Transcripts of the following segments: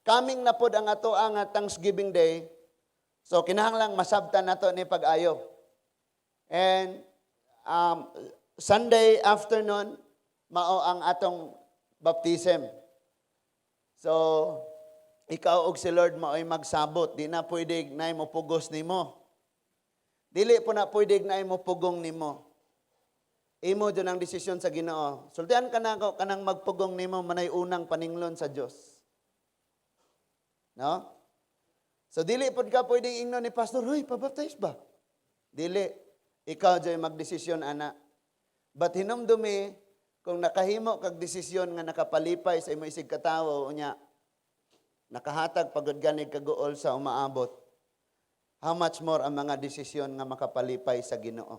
Coming na pod ang ato ang Thanksgiving Day. So kinahanglang masabtan nato ni pag-ayo. And Sunday afternoon mao ang atong baptism. So ikaw og si Lord mao'y magsabot. Di na pwede na mo pugos nimo. Dili po na pwede na mo pugong nimo. Imo dyan ang desisyon sa Ginoo. Sultian ka na ako kanang magpugong nimo manay unang paninglon sa Dios. No? So dili pod ka pwedeng ingnon ni pastor, "Hoy, pabaptize ba?" Dili. Ikaw dyan magdesisyon ana. But hinumdumi kung nakahimo kag desisyon nga nakapalipay sa imo isig katawo unya nakahatag pagod ganig kaguol sa umaabot, how much more ang mga desisyon nga makapalipay sa Ginoo.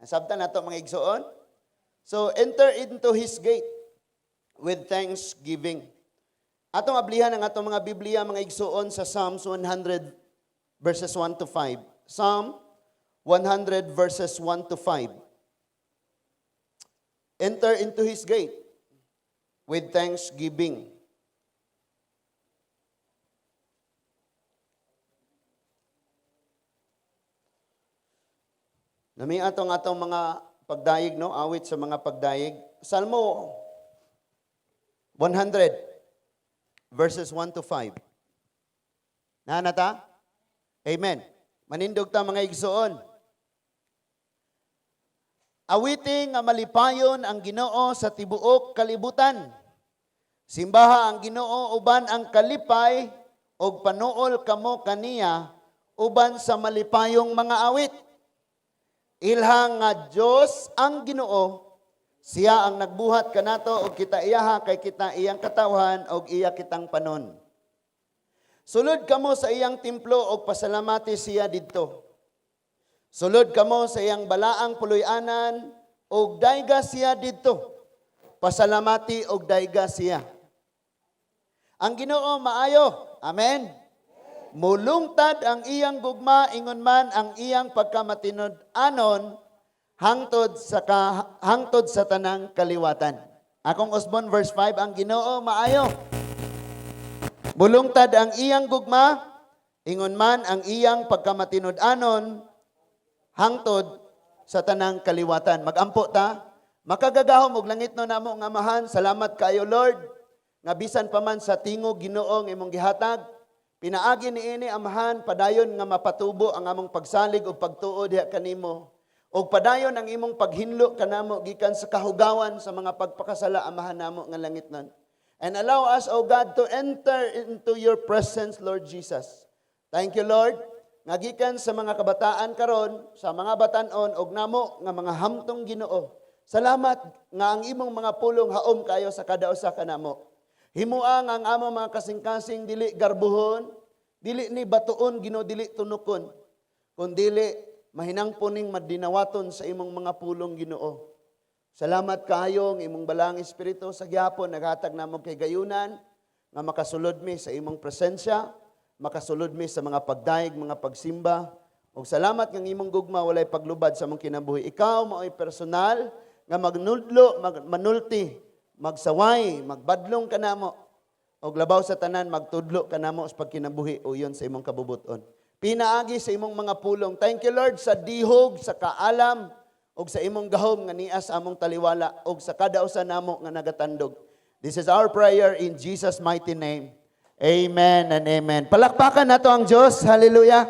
Ang sabta nato, mga igsoon. So enter into His gate with thanksgiving. Atong ablihan ang atong mga Biblia, mga igsoon, sa Psalms 100 verses 1 to 5. Psalm 100 verses 1 to 5. Enter into His gate with thanksgiving. Nami atong atong mga pagdayeg, no, awit sa mga pagdayeg. Salmo 100 verses 1 to 5. Naa na ta? Amen. Manindog ta, mga igsoon. Awiting nga malipayon ang Ginoo sa tibuok kalibutan. Simbaha ang Ginoo uban ang kalipay ug panuol kamo kaniya uban sa malipayong mga awit. Ilhang nga Dios ang Ginoo, siya ang nagbuhat kanato og kita iyaha kay kita iyang katawhan og iya kitang panon. Sulod kamo sa iyang templo og pasalamati siya didto. Sulod kamo sa iyang balaang puloy-anan og dayga siya didto. Pasalamati og dayga siya. Ang Ginoo maayo. Amen. Mulungtad ang iyang gugma ingon man ang iyang pagkamatinud-anon hangtod sa tanang kaliwatan. Akong usbon verse 5, ang Ginoo maayo. Mulungtad ang iyang gugma ingon man ang iyang pagkamatinud-anon hangtod sa tanang kaliwatan. Magampo ta. Makagagahom og langit no namo nga Amahan, salamat kaayo, Lord, nga bisan pa man sa tingog, Ginoo, nga imong gihatag pinaagi niini, Amahan, padayon nga mapatubo ang among pagsalig ug pagtuo diha kanimo. Ug padayon ang imong paghinlo kanamo gikan sa kahugawan sa mga pagpakasala, Amahan namo nga langitnon. And allow us, O God, to enter into your presence, Lord Jesus. Thank you, Lord. Nga gikan sa mga kabataan karon, sa mga batanon og namo nga mga hamtong Ginoo. Salamat nga ang imong mga pulong haom kayo sa kada usa kanamo. Himua nga ang among mga kasing-kasing dili garbuhon, dili ni batuon, Ginoo, dili tunukon, kun dili mahinangpon ning madinawaton sa imong mga pulong, Ginoo. Salamat kaayo ang imong balaang espiritu sa gyapon naghatag namo kay gayunan nga makasulod mi sa imong presensya, makasulod mi sa mga pagdayeg, mga pagsimba. Ug salamat nga ang imong gugma walay paglubad sa among kinabuhi. Ikaw mao'y personal nga magnudlo, manulti, magsaway, magbadlong kanamo. Og labaw sa tanan, magtudlo kanamo sa pagkinabuhi uyon sa imong kabubuton. Pinaagi sa imong mga pulong. Thank you, Lord, sa dihog, sa kaalam, og sa imong gahom nga nias sa among taliwala og sa kada usa namo nga nagatandog. This is our prayer in Jesus' mighty name. Amen and amen. Palakpakan nato ang Diyos. Hallelujah.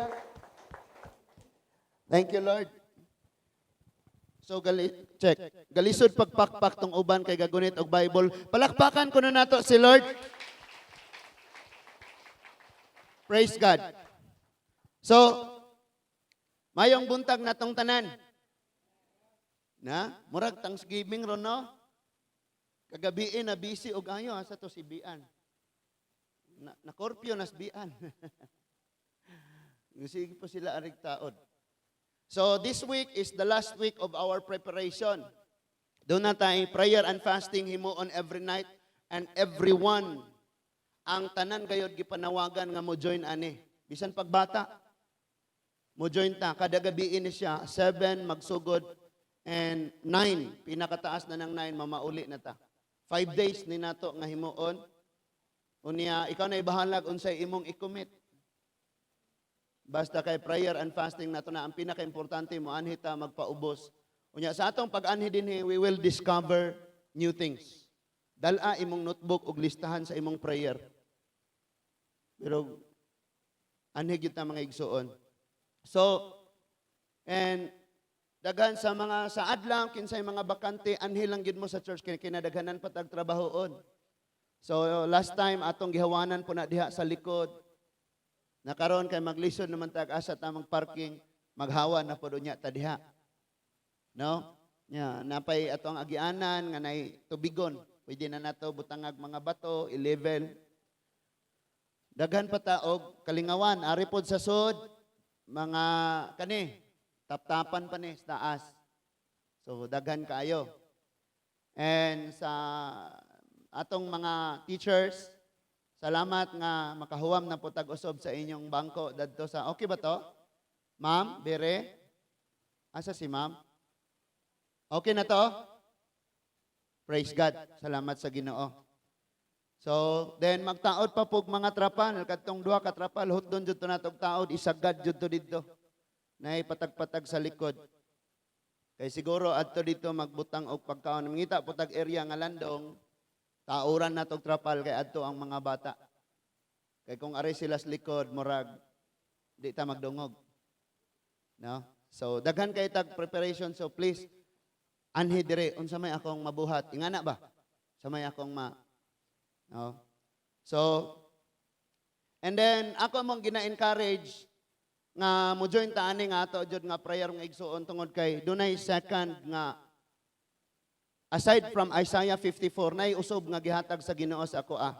Thank you, Lord. So gali check. Galisod pagpakpak tong uban kay gagunit og Bible. Palakpakan kuno nato si Lord. Praise God. So, mayong buntag natong tanan. Na, murag Thanksgiving ron, no? Kagabi na busy og ayo asa to si Bian. Na curfew nas Bian. Sige po sila arig taod. So this week is the last week of our preparation. Doon na tayo prayer and fasting himuon every night and everyone ang tanan gayod gipanawagan nga mo join ani. Bisan pagbata mo join ta kada gabi ni siya 7 magsugod and 9, pinakataas na ng 9, mamauli na ta. 5 days ni nato nga himuon. Unya, ikaw na ibahalag unsay imong i-commit. Basta kay prayer and fasting nato na ang pinaka-importante, mo anhi ta magpaubos. Unya sa atong pag-anhi dinhi, we will discover new things. Dala imong notebook ug listahan sa imong prayer. Pero anhi gyud ta, mga igsuon. So, and daghan sa mga sa adlaw, kinsay mga bakante, anhi lang gyud mo sa church kay kinadaghanan pa tag trabahoon. So last time atong gihawanan po na diha sa likod. Nakaron kay maglisod naman tag asa tamang parking, maghawa na pod unya ta diha. No? Nya, napay atong agianan nga nay tubigon. Pwede na nato butangag mga bato, i-level. Daghan pa ta og kalingawan, ari pod sa sud, mga kani, taptapan pa ni sa taas. So daghan kaayo. And sa atong mga teachers, salamat nga makahuwam na po tag-usob sa inyong bangko dadto sa. Okay ba to? Ma'am, Bere? Asa si ma'am? Okay na to? Praise God. Salamat sa Ginoo. So, then magtaod pa pug mga trapal, kadtong duha ka trapal, hutdon jud to natog taod, isagad jud to didto. Nay patag-patag sa likod. Kay siguro adto dito magbutang og pagkaon. Mangita po tag area nga landong, tauran na tog trapal kay adto ang mga bata. Kay kung ari sila sa likod, murag di ta magdungog. No? So daghan kay tag preparation, so please anhi dire unsa may akong mabuhat. Ingana ba? Sa may akong ma. No? So and then ako mong gina-encourage nga mo join ta ani nga ato jud nga prayer nga igsuon tungod kay dunay second nga aside from Isaiah 54, nay usob nga gihatag sa Ginoo sa ako ah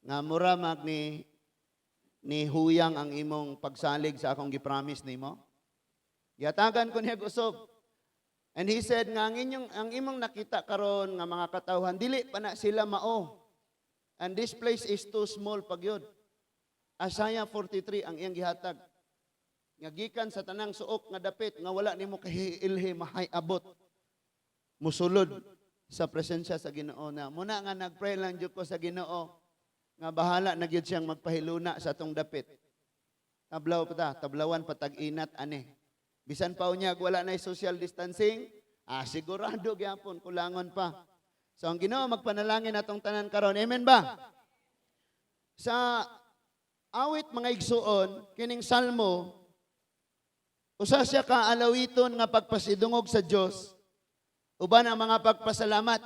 nga mura mag ni huyang ang imong pagsalig sa akong gipromise nimo. Gihatagan ko niya og usob. And he said nga ang imong nakita karon nga mga katawhan, dili pa na sila mao. And this place is too small pagyud. Isaiah 43 ang iyang gihatag. Nga gikan sa tanang suok nga dapit nga wala nimo kahiilhi mahay abot, musulod sa presensya sa Ginoo na. Muna nga nagpray lang jud ko sa Ginoo nga bahala na gyud siyang magpahiluna sa atong dapit. Tablaw pa ta, tablawan pa tag-inat ani. Bisan pa unya wala na social distancing, sigurado gyapon kulangon pa. So ang Ginoo magpanalangin atong tanan karon. Amen ba? Sa awit, mga igsuon, kining salmo usa siya ka alawiton nga pagpasidungog sa Dios uban ang mga pagpasalamat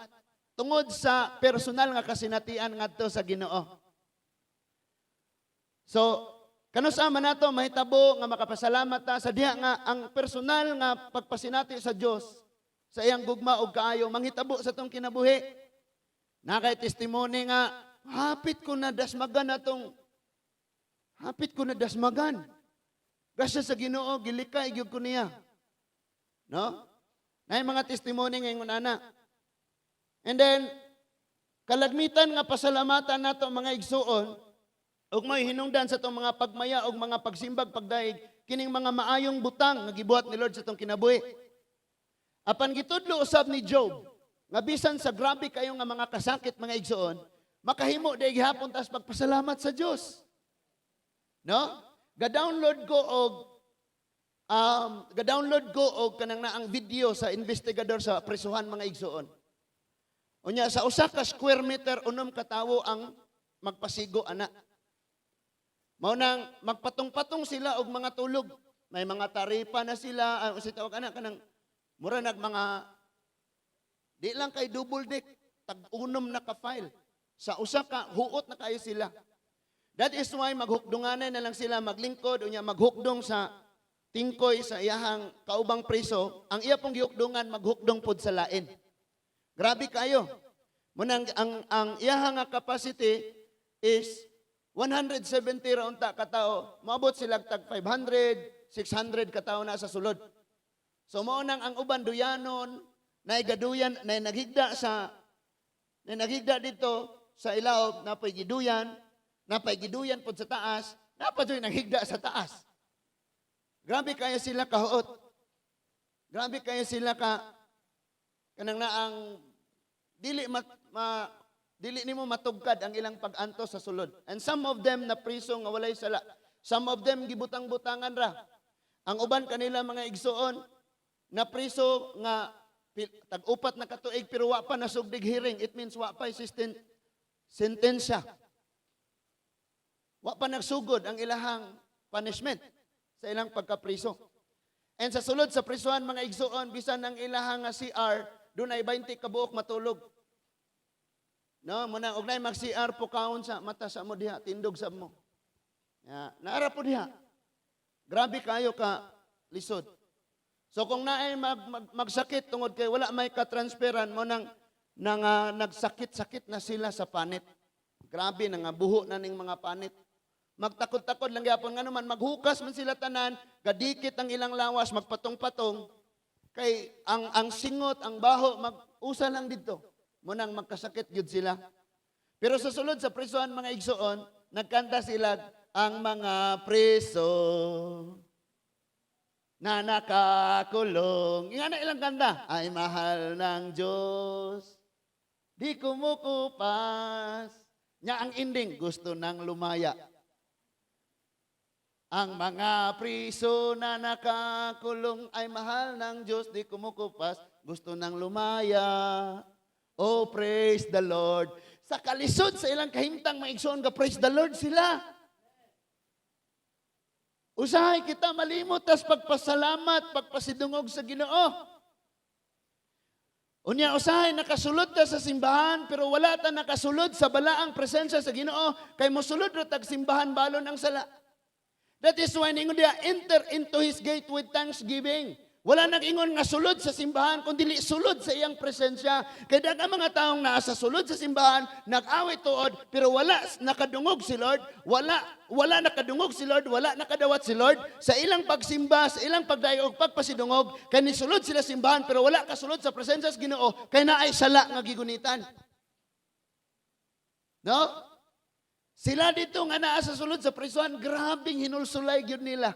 tungod sa personal nga kasinatian ngadto sa Ginoo. So, kanus-a man nato mahitabo nga makapasalamat ta sa diha nga ang personal nga pagpasinati sa Dios sa iyang gugma ug kaayo manghitabo sa atong kinabuhi? Nakay testimony nga hapit ko na dasmagan atong hapit ko na dasmagan. Grasya sa Ginoo, gilikay gyud ko niya. No? Nay mga testimony ngayon ana. And then kalagmitan nga pasalamatan nato, mga igsuon, ug may hinungdan sa atong mga pagmaya ug mga pagsimbag pagdaig kining mga maayong butang nga gibuhat ni Lord sa atong kinabuhi. Apan gitudlo usab ni Job nga bisan sa grabe kayo nga mga kasakit, mga igsuon, makahimo day gihapon tas pagpasalamat sa Dios. No? Ga-download ko og kanang naang video sa investigador sa presuhan, mga igsuon. Unya sa usa ka square meter, 6 ka tawo ang magpasigo ana. Mao nang magpatong-patong sila og mga tulog. May mga taripa na sila, si tawag ana kanang mura nag mga di lang kay double deck, tag-unom na ka file. Sa usa ka huot na kayo sila. That is why maghukdunganay na lang sila maglingkod, unya maghukdong sa tingkoy sa iyahang kaubang preso, ang iya pong gihukdungan maghukdong pod sa lain. Grabe kayo. Munang ang iyahang nga capacity is 170 ra unta katao. Moabot sila tag 500, 600 katao na sa sulod. So mao nang ang uban duyanon, nay gaduyan, nay naghigda dito sa ilaw, napay giduyan pod sa taas, napa joy naghigda sa taas. Grabe kaya sila kahuot. Grabe kaya sila ka kanang naang dili ma Dili nimo matugkad ang ilang pag-antos sa sulod. And some of them na priso nga walay sala. Some of them gibutang-butangan ra. Ang uban kanila, mga igsuon, na priso nga tag-upat na katuig pero wa pa nasugdig hearing. It means wa pa sentensya. Wa pa nagsugod ang ilahang punishment sa ilang pagkapriso. And sa sulod sa prisuhan, mga igsuon, bisan ang ilahang nga CR, dunay 20 kabuok matulog. No, muna og nay mag CR po kaon sa mata sa mo diha, tindog sa mo. Ya, naara po diha. Grabe kayo ka lisod. So kung naay magsakit tungod kay wala may katransferan mo nang nang nagsakit-sakit na sila sa panit. Grabe na nga buho na ning mga panit. Magtakod-takod lang gyapon, ngano man maghukas man sila tanan, gadikit ang ilang lawas, magpatong-patong kay ang singot, ang baho mag-usa lang didto. Munang magkasakit gyud sila. Pero sa sulod sa prisuhan, mga igsuon, nagkanta sila, "Ang mga preso na nakakulong." Nga na ilang kanta, "Ay mahal ng Diyos. Di kumukupas." Nya ang ending, "Gusto nang lumaya. Ang mga priso na nakakulong ay mahal ng Diyos, di kumukupas, gusto nang lumaya. Oh, praise the Lord." Sa kalisod sa ilang kahimtang, mga igsoon, ga praise the Lord sila. Usahay kita malimot tas pagpasalamat, pagpasidungog sa Ginoo. Unya usahay nakasulod ta sa simbahan pero wala ta nakasulod sa balaang presensya sa Ginoo kay mosulod ra tag simbahan balon ang sala. That is why ningon diya, "Enter into His gate with thanksgiving." Wala nag-ingon nga sulod sa simbahan, kundi sulod sa iyang presensya. Kay daghang mga taong naa sa sulod sa simbahan, nag-awit tuod, pero wala nakadungog si Lord, wala wala nakadungog si Lord, wala nakadawat si Lord sa ilang pagsimba, sa ilang pagdayeg, pagpasidungog, kay nisulod sila simbahan pero wala kasulod sa presensya sa Ginoo kay naay sala nga gigunitan. No? Sila dito nga naa sa sulod sa prisuhan, grabing hinulsulay gyud nila.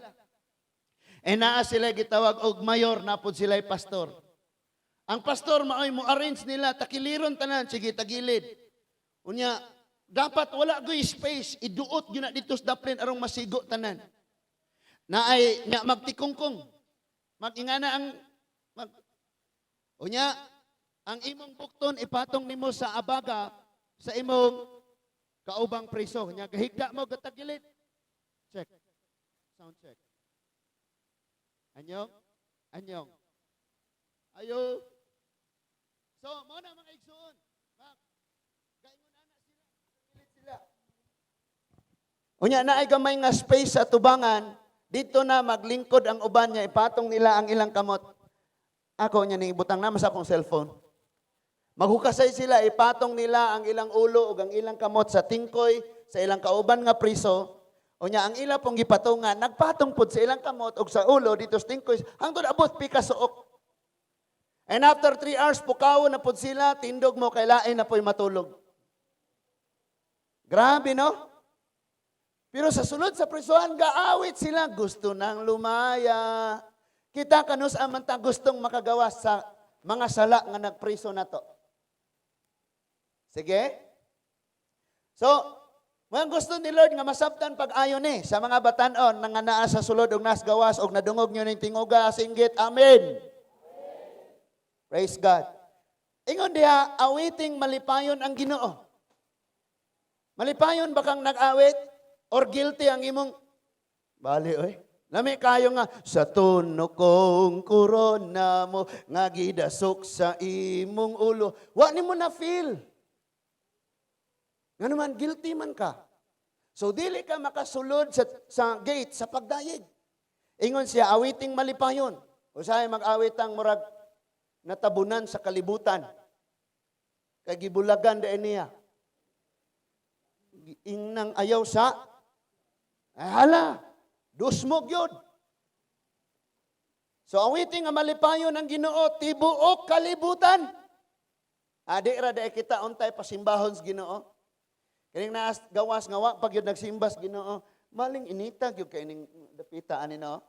E naa sila gitawag og mayor, napod sila pastor. Ang pastor maoy mo arrange nila takiliron tanan, sige, tagilid. Unya dapat wala goy space, iduot gyud na dito sa daplin arong masigo tanan. Naay nya magtikungkong. Magingana ang mag Unya ang imong bukton ipatong nimo sa abaga sa imong kaubang priso. Nya gahigda mo gatagilid. Check. Sound check. Anyong? Anyong. Ayo. So, mao na, mga igsoon. Gaingon ana sila. Tagilid sila. Unya naay gamay nga space sa tubangan, dito na maglingkod ang uban niya, ipatong nila ang ilang kamot. Ako niya ning ibutang na sa akong cellphone. Maghukasay sila, ipatong nila ang ilang ulo ug ang ilang kamot sa tingkoy sa ilang kauban nga priso. Unya ang ila pong gipatungan, nagpatong pud sa ilang kamot ug sa ulo dito sa tingkoy hangtod abot pika suok. And after 3 hours, pukaw na pud sila, tindog mo kay lain na po'y matulog. Grabe, no? Pero sa sulod sa prisuhan, gaawit sila, "Gusto nang lumaya." Kita kanus man ta gustong makagawas sa mga sala nga nagpriso na to. Sige? So, mga gusto ni Lord nga masabtan pag-ayo ni sa mga batanon nga naa sa sulod og nas gawas og nadungog nyo ning tinguga, singgit, "Amen." Praise God. Ingon diha, "Awiting malipayon ang Ginoo." Malipayon ba kang nag-awit or guilty ang imong bali oy? Lami kayo nga sa tuno kong korona mo nga gidasok sa imong ulo. Wa nimo na feel. Nga naman, guilty man ka. So, dili ka makasulod sa gate sa pagdayeg. Ingon siya, "Awiting malipayon." Usahay mag-awit ang murag natabunan sa kalibutan. Kay gibulagan dahil niya. Ingnang ayaw sa, ay hala, dusmog yun. So awiting nga malipayon ang Ginoo, tibuok kalibutan. Adi ra dai kita untay pasimbahon sa Ginoo. Kining naas gawas nga wa pag yun nagsimba sa Ginoo, maling inita gyud kay ning dapita ani, no?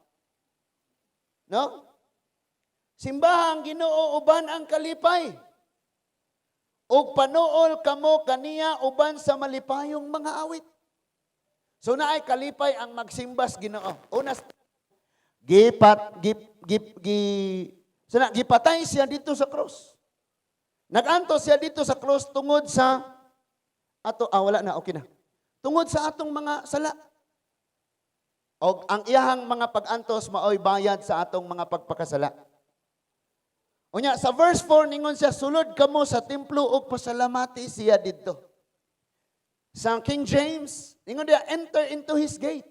No? Simbahan ang Ginoo uban ang kalipay. Ug panuol kamo kaniya uban sa malipayong mga awit. So naay kalipay ang magsimbas Ginoo. Una, gipat gip gip gi sana gipatay siya dito sa cross. Naganto siya dito sa cross tungod sa ato, ah, wala na, okay na. Tungod sa atong mga sala. Og ang iyahang mga pag-antos maoy bayad sa atong mga pagpakasala. Unya sa verse 4, ningon siya, "Sulod kamo sa templo ug pasalamati siya didto." Sa King James, ningon diya, "Enter into his gate."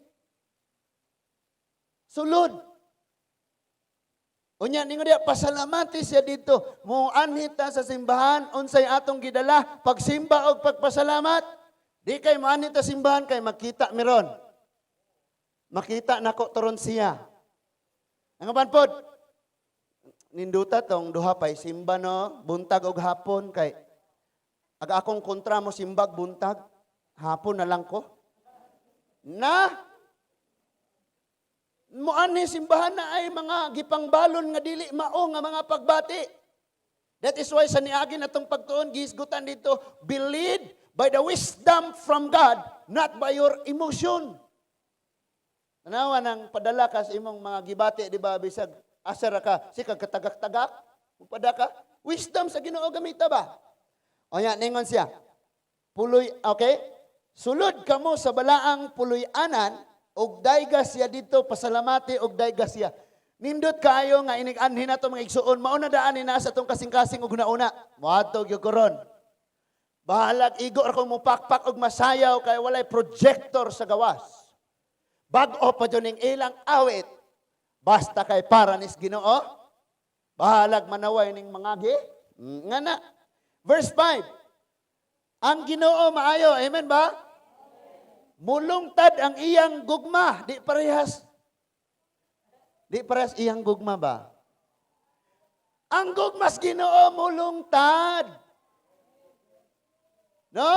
Sulod. Unya ningon diya, "Pasalamati siya didto." Moanhi ta sa simbahan, unsay atong gidala? Pagsimba og pagpasalamat. Di kay moanhi ta simbahan kay makita meron. Makita nako turon siya. Ang uban pod, ninduta tong duha pay simba, no, buntag og hapon, kay ag akong kontra mo simbag buntag, hapon na lang ko. Na moanhi simbahan na ay mga gipangbalon nga dili mao nga mga pagbati. That is why sa niagi natong pagtuon, gihisgutan dito, be led by the wisdom from God, not by your emotion. Tanawa nang padala ka sa imong mga gibati, di ba, bisag asa ra ka, sikag katagak-tagak, pada ka, wisdom sa Ginoo gamita ba? O yan, ningon siya, puloy, okay? "Sulod kamo sa balaang puloy-anan, og dayga siya dito, pasalamati og dayga siya." Nindot kaayo nga inig-anhi nato, mga igsuon, mauna daan ni nasa atong kasing-kasing og una-una. Moadto gyud ko ron. Bahalag igo ra ko mupakpak og masayaw kay walay projector sa gawas. Bag-o pa jud ning ilang awit. Basta kay para nis Ginoo. Bahalag manaway ning mga gi. Nga na. Verse 5. Ang Ginoo maayo. Amen ba? Mulungtad ang iyang gugma. Di parehas. Di parehas iyang gugma ba? Ang gugmas Ginoo mulungtad. No?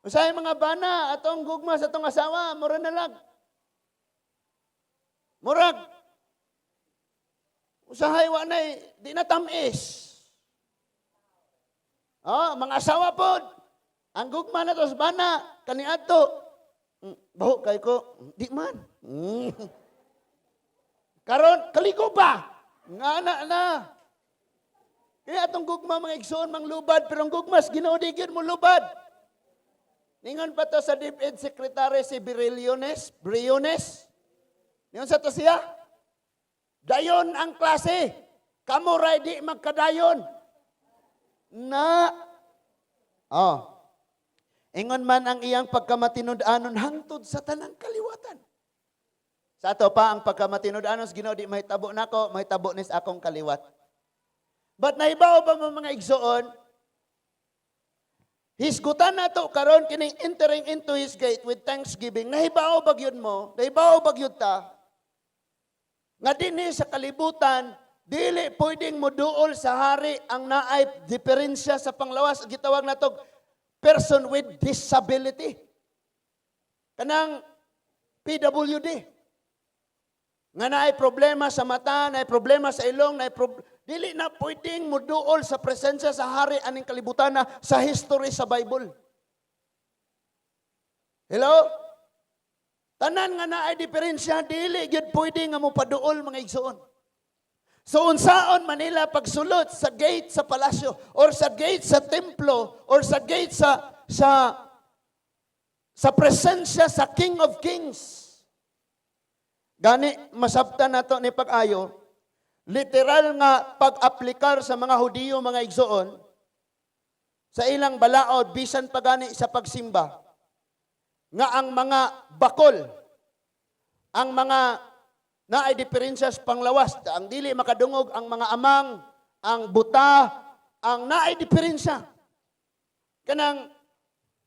Usahay mga bana, atong gugma sa atong asawa, mura na lang. Murag. Usahay wa na di na tamis. Oh, mga asawa pod. Ang gugma na to sa bana, kaniadto. Baho kay ko, di man. Karon kaligo ba? Nga na na. Kaya atong gugma, mga igsoon, manglubad, pero ang gugmas Ginoo di gyud mo lubad. Ningon pa to sa DepEd Secretary si Briones, Briones. Ningon sa to siya, "Dayon ang klase. Kamo ray di magkadayon." Na. Oh. Ingon man ang iyang pagkamatinud-anon hangtod sa tanang kaliwatan. Sa ato pa ang pagkamatinud-anon sa Ginoo di mahitabo nako, mahitabo nis akong kaliwat. But nahibaw ba mo, mga igsoon, hisgutan nato karon kining entering into his gate with thanksgiving. Nahibaw ba gyud mo? Nahibaw ba gyud ta nga dinhi sa kalibutan, dili pwedeng moduol sa hari ang naay diferensya sa panglawas, gitawag nato person with disability? Kanang PWD. Nga naay problema sa mata, naay problema sa ilong, naay dili na pwedeng moduol sa presensya sa hari aning kalibutan na sa history sa Bible. Hello? Tanan nga naay diferensya, dili gyud pwede nga mopaduol, mga igsoon. So unsaon manila pagsulod sa gate sa palasyo or sa gate sa templo or sa gate sa presensya sa King of Kings? Gani masabtan nato ni pag-ayo, literal nga pag-aplikar sa mga Hudiyo, mga igsoon, sa ilang balaod bisan pa gani sa pagsimba nga ang mga bakol, ang mga naay diferensya sa panglawas, ang dili makadungog, ang mga amang, ang buta, ang naay diferensya. Kanang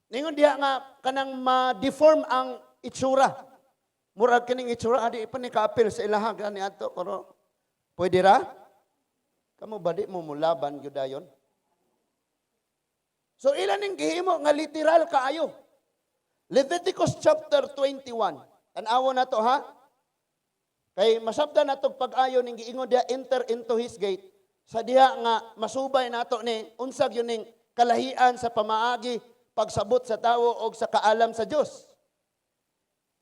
ningon diha nga kanang ma-deform ang itsura. Murag kining itsura adi pa ni kaapil sa ilaha gani ato, pero pwede ra? Kamo ba di mo mulaban gyud dayon? So ilan ning gihimo nga literal kaayo. Leviticus chapter 21. Tan-awon na to ha. Kay masabtan nato pag-ayo ning giingon diha, "Enter into his gate." Sa diha nga masubay nato ni unsa gyud ning kalahian sa pamaagi pagsabot sa tawo og sa kaalam sa Dios.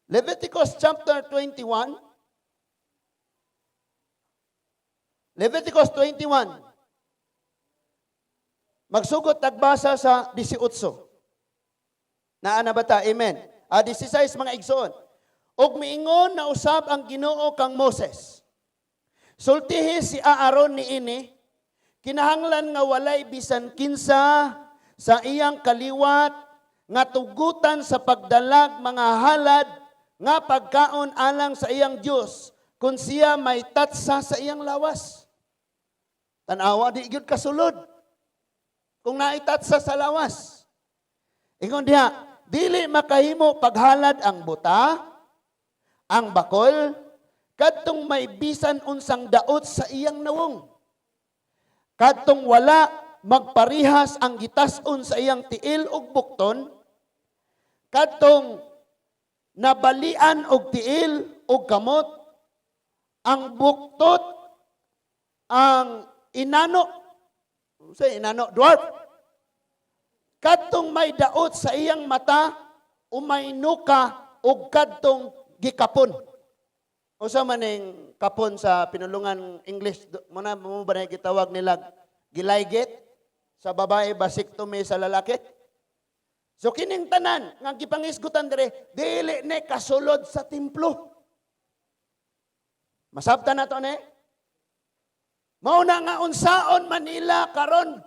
Leviticus chapter 21. Leviticus 21. Magsugot tagbasa sa 18. Naa na ba ta? Amen. 16, mga igsoon. Og miingon na usab ang Ginoo kang Moses: "Sultihi si Aaron niini, kinahanglan nga walay bisan kinsa sa iyang kaliwat nga tugutan sa pagdalag mga halad nga pagkaon alang sa iyang Dios kung siya may tatsa sa iyang lawas." Tanawa, di gyud kasulod kung naitatsa sa lawas. Ingon diha, dili makahimo paghalad ang buta, ang bakol, kadtong may bisan unsang daot sa iyang nawong. Kadtong wala magparihas ang gitas-on sa iyang tiil ug bukton, kadtong nabalian og tiil og kamot, ang buktot, ang inano, sa inano, dwarf, kadtong may daot sa iyang mata, o may nuka, og kadtong gikapon. Usa man ning kapon sa pinulungan English, muna mo ba na gitawag nila gilayget sa babae, vasectomy sa lalaki? So kining tanan nga gipangisgutan dire, dili ni kasulod sa templo. Masabtan na to ne? Mao na nga unsaon man nila karon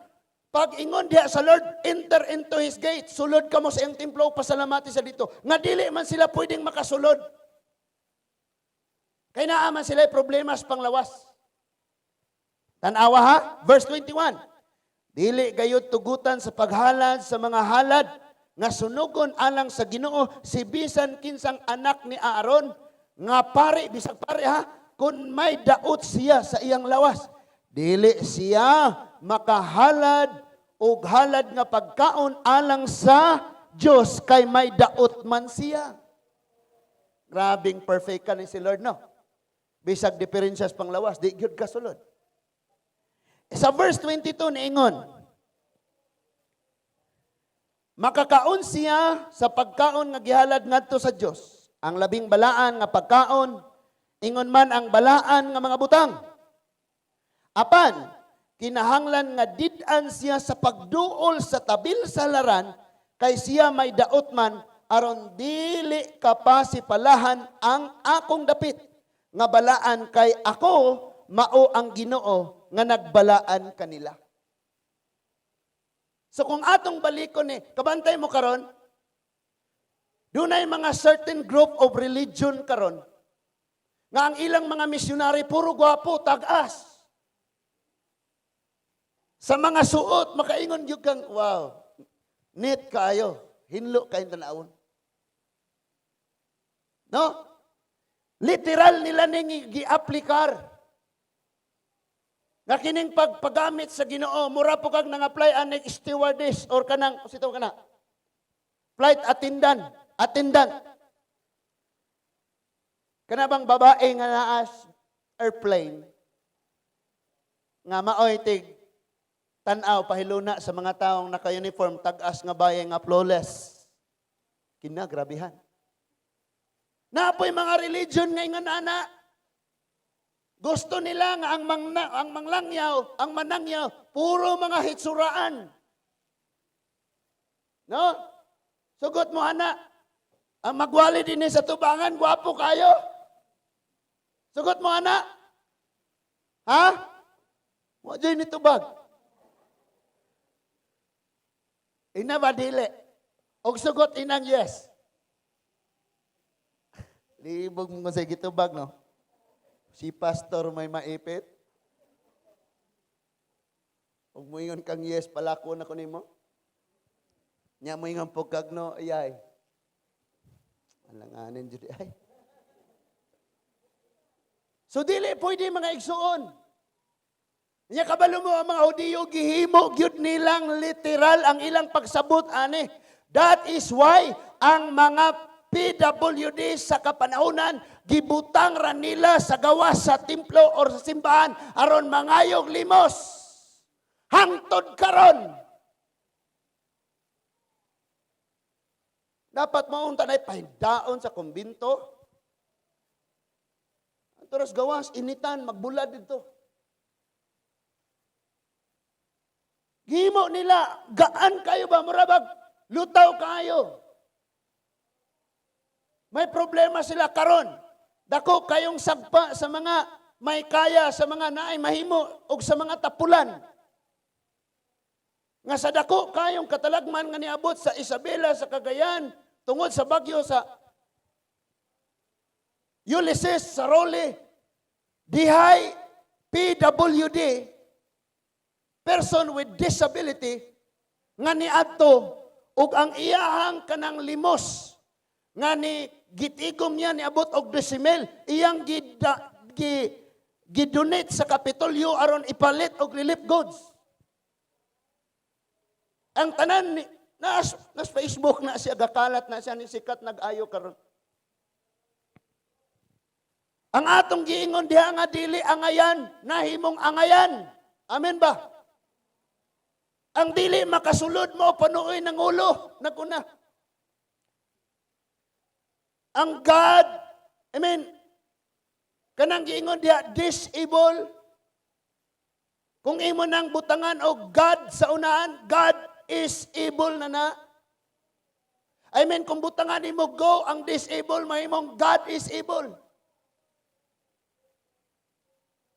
pag ingon diha sa Lord, "Enter into His gate," sulod kamo sa iyang templo, pasalamati sa dito. Nga dili man sila pwedeng makasulod. Kay naa man sila problema sa panglawas. Tanawa ha, verse 21. Dili gayud tugutan sa paghalad sa mga halad nga sunugon alang sa Ginoo si bisan kinsang anak ni Aaron nga pari, bisag pari ha, kung may daot siya sa iyang lawas. Dili siya makahalad og halad nga pagkaon alang sa Dios kay may daot man siya. Grabing perfect ka ni si Lord, no? Bisag diferensyas panglawas, di gyud kasulod. Sa verse 22 niingon, makakaon siya sa pagkaon nga gihalad ngadto sa Dios. Ang labing balaan nga pagkaon, ingon man ang balaan nga mga butang. Apan, kinahanglan nga did-an siya sa pagduol sa tabil sa halaran kay siya may daot man, aron dili kapasipalahan ang akong dapit nga balaan, kay ako mao ang Ginoo nga nagbalaan kanila. So kung atong balikon ni, kabantay mo karon, dunay mga certain group of religion karon nga ang ilang mga missionary puro gwapo, tag-as. Sa mga suot, makaingon gyud kang, "Wow, neat kaayo, hinlo kayong tanawon." No? Literal nila ning gi-aplikar. Nga kining pagpagamit sa Ginoo, mura po kag nang-apply anig stewardess or kanang, sito kana, flight attendant, attendant. Kana bang babae nga naas airplane, nga maoy tig tan-aw pahiluna sa mga taong naka-uniform, tag-as nga baye nga flawless. Kina grabihan. Napoy mga religion nga ingon ana. Gusto nila nga ang manglangyaw, ang manangyaw, puro mga hitsuraan. No? Sugot mo ana. Ang magwali din sa tubangan, gwapo kayo. Sugot mo ana. Ha? Wa jud ni tubag. Ina ba dili? Og sugot inang yes. Libog mo sa gitubag, no? Si pastor may maipit. Ug moingon kang yes, palako na ko nimo. Nya moingon po kag no, ayay. Alanganin jud ay. So dili pwede, mga igsuon. Nya kabalo mo ang mga Hudiyo, gihimo gyud nilang literal ang ilang pagsabot ani. That is why ang mga PWD sa kapanahonan gibutang ra nila sa gawas sa templo or sa simbahan aron mangayog limos. Hangtod karon. Dapat maunta na pahindaon sa kumbinto. Turas gawas, initan, magbulad dito. Gimo nila, gaan kayo ba? Murabag, lutaw kayo. May problema sila karon. Dako kayong sagpa sa mga may kaya, sa mga naay mahimo, o sa mga tapulan. Nga sa dako kayong katalagman nga niabot sa Isabela, sa Cagayan, tungod sa bagyo sa Ulysses, sa Rolly, dihay PWD, person with disability, nga niadto ug ang iyahang kanang limos nga ni gitigom niya niabot og 10,000, iyang gida, gidonate sa Kapitolyo aron ipalit og relief goods. Ang tanan ni nas Facebook na siya, gakalat na siya, ni sikat nag-ayo karon. Ang atong giingon diha nga dili angayan, nahimong angayan. Amen ba? Ang dili makasulod mo panuoy ng ulo, naguna. Ang God, I mean, kanang giingon diha disable, kung imo nang butangan og God sa unahan, God is able na na. I mean, kung butangan nimo go ang disable, mahimong God is able.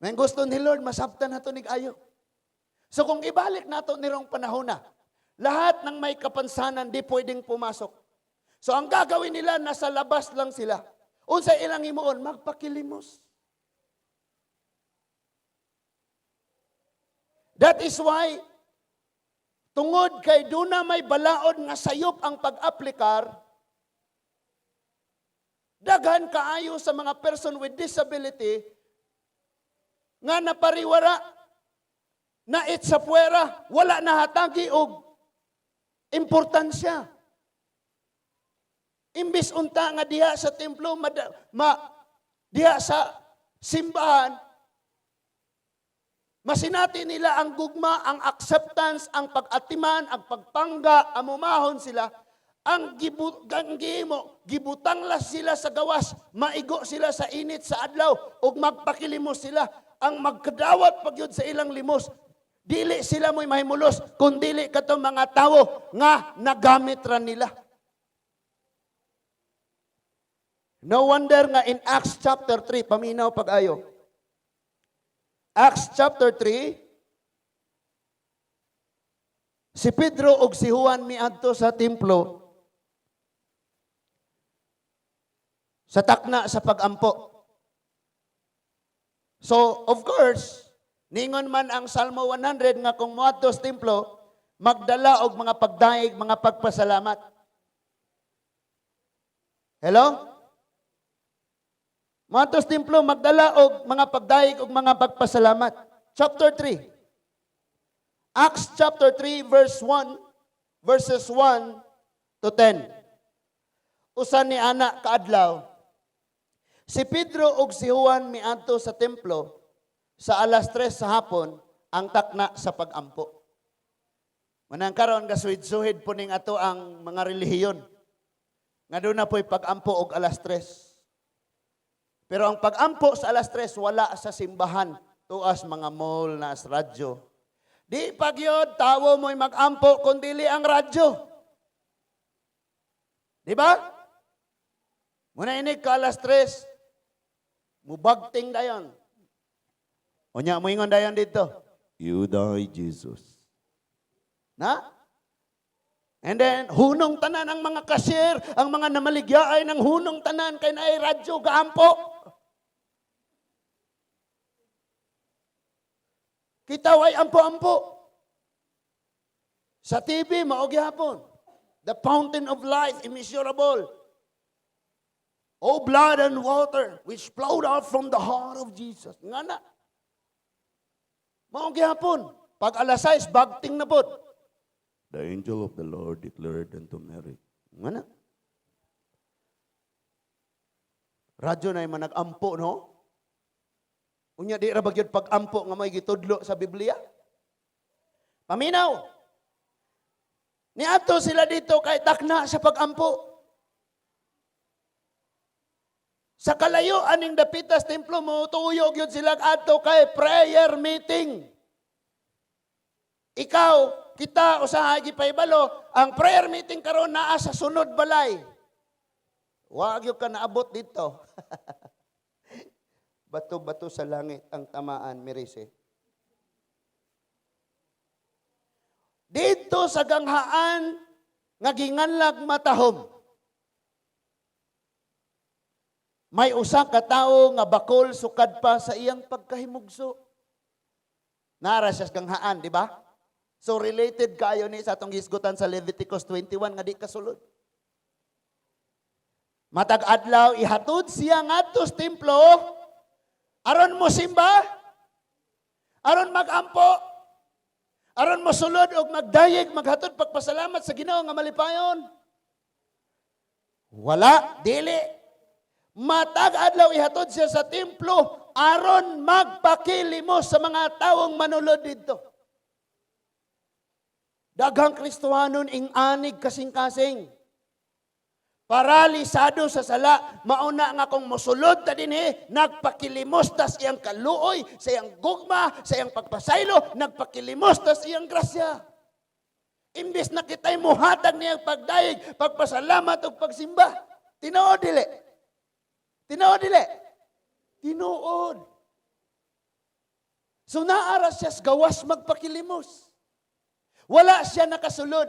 May gusto ni Lord, masabtan nato nig ayo. So kung ibalik nato nirong panahon na, lahat ng may kapansanan di pwedeng pumasok. So ang gagawin nila, nasa labas lang sila. Unsa ilang himuon? Magpakilimos. That is why, tungod kay duna may balaod nga sayop ang pag-aplikar, daghan kaayo sa mga person with disability nga napariwara, nait sa puwera, wala nahatagi og importansya. Imbis unta nga diha sa templo, diha sa simbahan, masinati nila ang gugma, ang acceptance, ang pag-atiman, ang pagpangga, amumahon sila. Ang gihimo, gibutang la sila sa gawas, maigo sila sa init sa adlaw, ug magpakilimos sila. Ang magkadawat pagyud sa ilang limos, dili sila mo'y mahimulos, kung dili katong mga tawo nga nagamit ra nila. No wonder nga in Acts chapter 3, paminaw pag-ayo. Acts chapter 3, si Pedro ug si Juan miadto sa templo sa takna sa pagampo. So, of course, ningon man ang Salmo 100 nga kung moadto sa templo, magdala og mga pagdaig, mga pagpasalamat. Hello? Moadto sa templo, magdala og mga pagdaig og mga pagpasalamat. Chapter 3. Acts chapter 3 verse 1, verses 1 to 10. Usa ni ana kaadlaw, si Pedro ug si Juan miadto sa templo sa alas 3 sa hapon ang takna sa pagampo. Manang karon gasuhid-suhid po ning ato ang mga relihiyon. Nga doon na po'y pagampo og alas 3. Pero ang pagampo sa alas 3 wala sa simbahan, tuas mga mall na as radyo. Di pagyod tawo mo'y magampo kun dili ang radyo. Di ba? Muna inig ka alas 3, mubagting dayon. Unya moingon dayon dito. You die, Jesus. Na? And then, hunong tanan ang mga cashier, ang mga namaligya ay ng hunong tanan, kay naay radyo, gaampo. Kita way ampo-ampo. Sa TV, mao gihapon. The fountain of life, immeasurable. Oh, blood and water, which flowed out from the heart of Jesus. Nga na. Mao gihapon. Pag alas 6, bagting na pod. The angel of the Lord declared unto Mary. Nga na. Radyo na yung nag-ampo, no? Unya, di ra ba gyud pag-ampo nga may gitudlo sa Biblia? Paminaw. Niadto sila dito kay takna sa pag-ampo. Sa kalayo aning dapitas templo mo tuyog yun sila adto kay prayer meeting. Ikaw, kita usahay gipahibalo, ang prayer meeting karon naa sa sunod balay. Wa gyud ka naabot dito. Bato-bato sa langit ang tamaan, Merise. Dito sa ganghaan nga ginganlag matahom. May usa ka tawo nga bakol sukad pa sa iyang pagkahimugso. Nara siya sa ganghaan, di ba? So related kaayo ni sa atong gisgutan sa Leviticus 21 nga di kasulod. Matag adlaw ihatod siya ngadto sa templo aron mo simba, aron magampo, aron mosulod og magdayeg, maghatod pagpasalamat sa Ginoo nga malipayon. Wala, dili. Matag adlaw ihatod siya sa templo aron magpakilimos sa mga tawong manulod didto. Daghang Kristohanon ing anig kasing-kasing. Paralisado sa sala, mauna nga kung mosulod ta dinhi, nagpakilimos tas iyang kaluoy, sa iyang gugma, sa iyang pagpasaylo, nagpakilimos tas iyang grasya. Imbis na kita'y muhatag niyang pagdayeg, pagpasalamat ug pagsimba. Tinuod dili. Tinuod dili. Tinuod. So naara siya sa gawas magpakilimos. Wala siya nakasulod.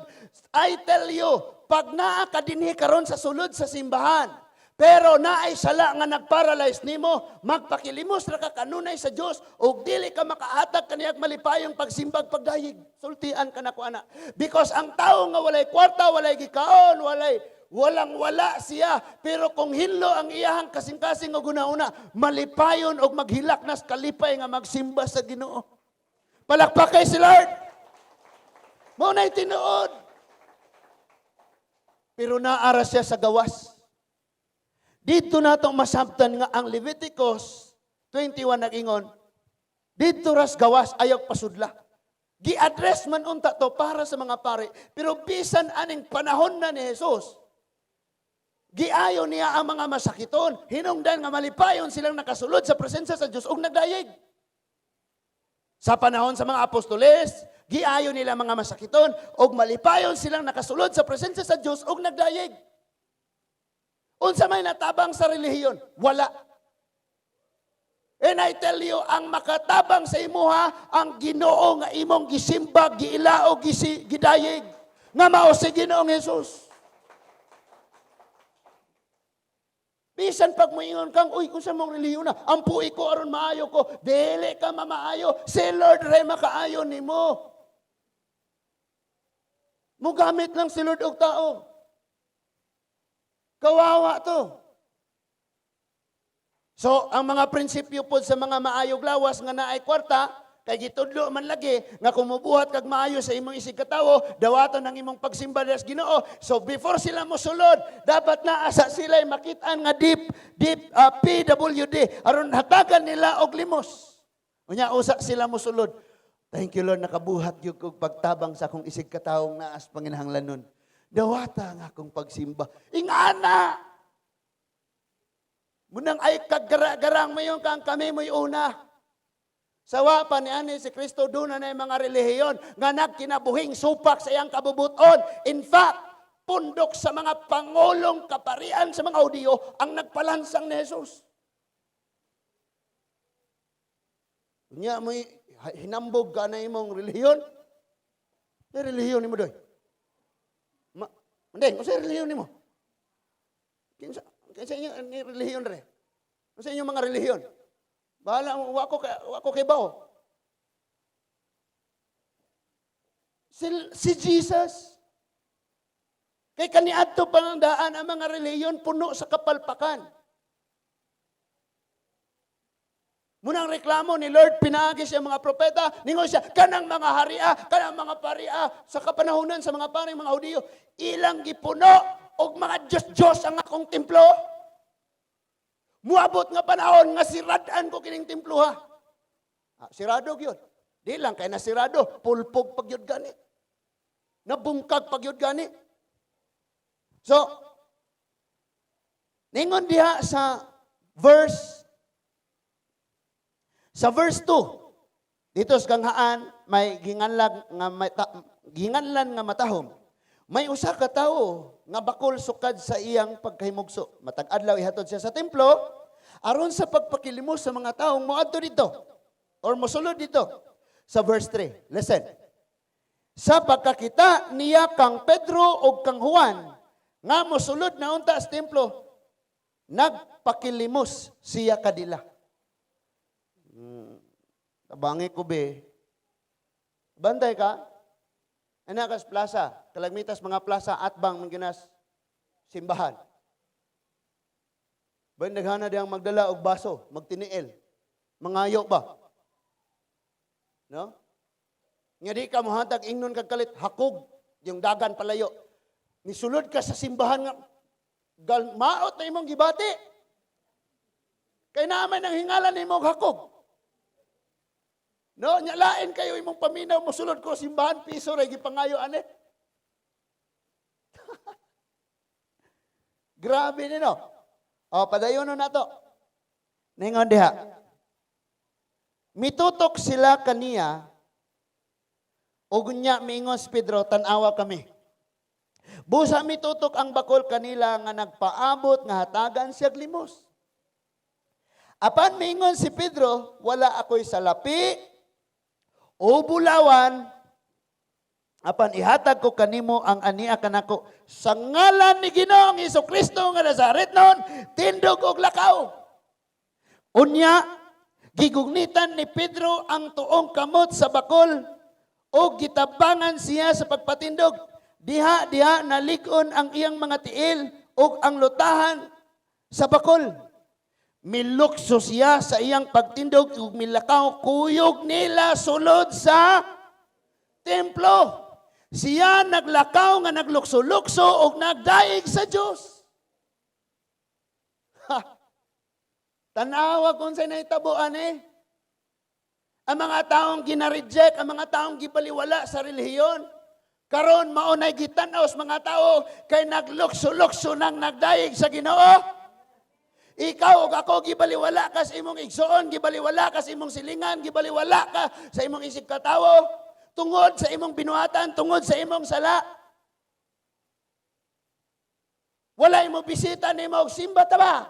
I tell you, pag naa ka dinhi karon sa sulod sa simbahan, pero naay sala nga nagparalyze nimo, magpakilimos ra ka kanunay sa Dios ug dili ka makahatag kaniyang malipayong pagsimbag pagdayeg. Sultian ka nako ana. Because ang tawo nga walay kwarta, walay gikaon, walay walang wala siya, pero kung hinlo ang iyahang kasing-kasing og una-una, malipayon og maghilak nas kalipay nga magsimba sa Ginoo. Palakpakay si Lord. Mao na'y tinuod. Pero naara siya sa gawas. Dito nato masabtan nga ang Leviticus 21 nag-ingon, dito ras gawas ayaw pasudla. Gi-address man unta to para sa mga pare, pero bisan aning panahon na ni Jesus, giayo niya ang mga masakiton, hinungdan nga malipayon silang nakasulod sa presensya sa Dios ug nagdayeg. Sa panahon sa mga apostoles, giayo nila mga masakiton ug malipayon silang nakasulod sa presensya sa Dios ug nagdayeg. Unsa may natabang sa relihiyon? Wala. And I tell you, ang makatabang sa imuha, ang Ginoo nga imong gisimba, giilao, gidayeg, nga mao si Ginoong Hesus. Bisan pag moingon kang, uy, unsa mong relihiyon na, ampuy ko aron maayo ko, dili ka mamaayo, si Lord ray makaayo nimo. Mugamit lang si Lord og tao. Kawawa to. So, ang mga prinsipyo pod sa mga maayog lawas nga naay kwarta, kay gitudlo man lagi nga kung mubuhat kag maayo sa imong isig katawo, dawaton ang imong pagsimba sa Ginoo. So before sila mosulod, dapat naa sa sila makitaan nga deep deep PWD aron hatagan nila og limos. Unya usa sila mosulod. Thank you Lord, nakabuhat gyud kog pagtabang sa akong isig katawong naas panginahanglanon. Dawata nga akong pagsimba. Ingana! Munang ay kagara-garang mayon kang kami mo'y una. Sawa pa ni ani si Kristo doon na mga relihiyon nga nagkinabuhing supak sa iyang kabubuton. In fact, pundok sa mga pangulong kaparian sa mga Hudiyo ang nagpalansang ni Jesus. Unya mo'y hinambog ka na imong relihiyon. May relihiyon nimo doy. Mandeng, unsa relihiyon nimo? Kinsa kinsa inyo ni relihiyon re? Unsa inyong mga relihiyon? Bahala mo, wa ko kibaw. Si Jesus. Kay kaniadto pa ng daan ang mga relihiyon puno sa kapalpakan. Munang reklamo ni Lord, pinaagi siya mga propeta, ningon siya, kanang mga haria, kanang mga paria, sa kapanahonan sa mga paring mga Hudiyo, ilang gipuno og mga Diyos-Diyos ang akong templo. Muabot nga panahon nga siradan ko kining templo ha. Ah, sirado gyud. Di lang kay nasirado, pulpog pag gyud gani. Nabungkag pag gyud gani. So, ningon diha sa Verse Sa verse 2, dito sa ganghaan may ginganlag nga may ginganlan nga matahom. May usa ka tawo nga bakol sukad sa iyang pagkahimugso. Matag adlaw ihatod siya sa templo aron sa pagpakilimos sa mga taong moadto dito or mosulod dito. Sa verse 3, listen. Sa pagkakita niya kang Pedro ug kang Juan nga mosulod na unta sa templo, nagpakilimos siya kadila. Tabangi ko be. Bantay ka. Ana kas plaza, kalagmitas mga plaza atbang mangginas simbahan. Ba naghana diyang magdala og baso, magtiniil. Mangayo ba? No? Nga di ka mohatag ingnon kag kalit, hakog yung dagan palayo. Nisulod ka sa simbahan nga gal, maot na imong gibati. Kay naa man ang hingalan nimo og hakog. No, nya lain kayo imong paminaw, mosulod ko simbahan, piso ra gipangayo ane. Grabe ni, no. O, padayon na to. Ningon diha. Mitutok sila kaniya ug nya miingon si Pedro, "Tan-awa kami." Busa mitutok ang bakol kanila nga nagpaabot nga hatagan siya limos. Apan miingon si Pedro, "Wala ako'y salapi o bulawan, apan ihatag ko kanimo ang ania kanako. Sa ngalan ni Ginoong Kristo nga Nazaretnon, tindog og lakaw." Unya, gigugnitan ni Pedro ang tuong kamot sa bakol o gitabangan siya sa pagpatindog. Diha diha nalig-on ang iyang mga tiil ug ang lutahan sa bakol. Milukso siya sa iyang pagtindog ug milakaw kuyog nila sulod sa templo. Siya naglakaw nga naglukso-lukso ug nagdayeg sa Dios. Ha. Tanawa kung sa nahitabuan eh. Ang mga taong gina-reject, ang mga taong gibaliwala sa relihiyon. Karon mao nay gitan-aw sa mga tao kay naglukso-lukso nang nagdayeg sa Ginoo. Ikaw ug ako, gibaliwala ka sa imong igsoon, gibaliwala ka sa imong silingan, gibaliwala ka sa imong isip katawo, tungod sa imong binuhatan, tungod sa imong sala. Walay mo bisita nimo og simba ta ba?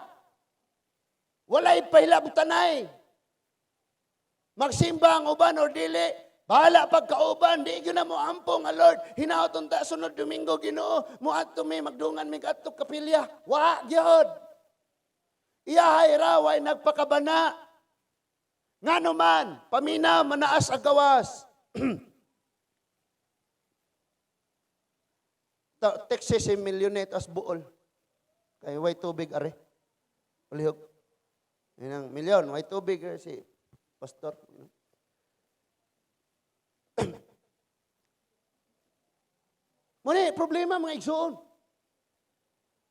Walay pahilabutanay. Magsimba ang uban or dili, bahala pagkauban, di gyud na mo ampong nga, "Lord, hinaot unta sunod Domingo, Ginoo, moadto mi, magdungan mi kadto kapilya." Wa gyud. Iyahay ra way nagpakabana. Ngano man, pamina manaas ang gawas. Texas si millionaire as buol. Kay way tubig are. Ulihog. Yan ang milyon, way tubig are si pastor. Muni, problema, mga igsoon.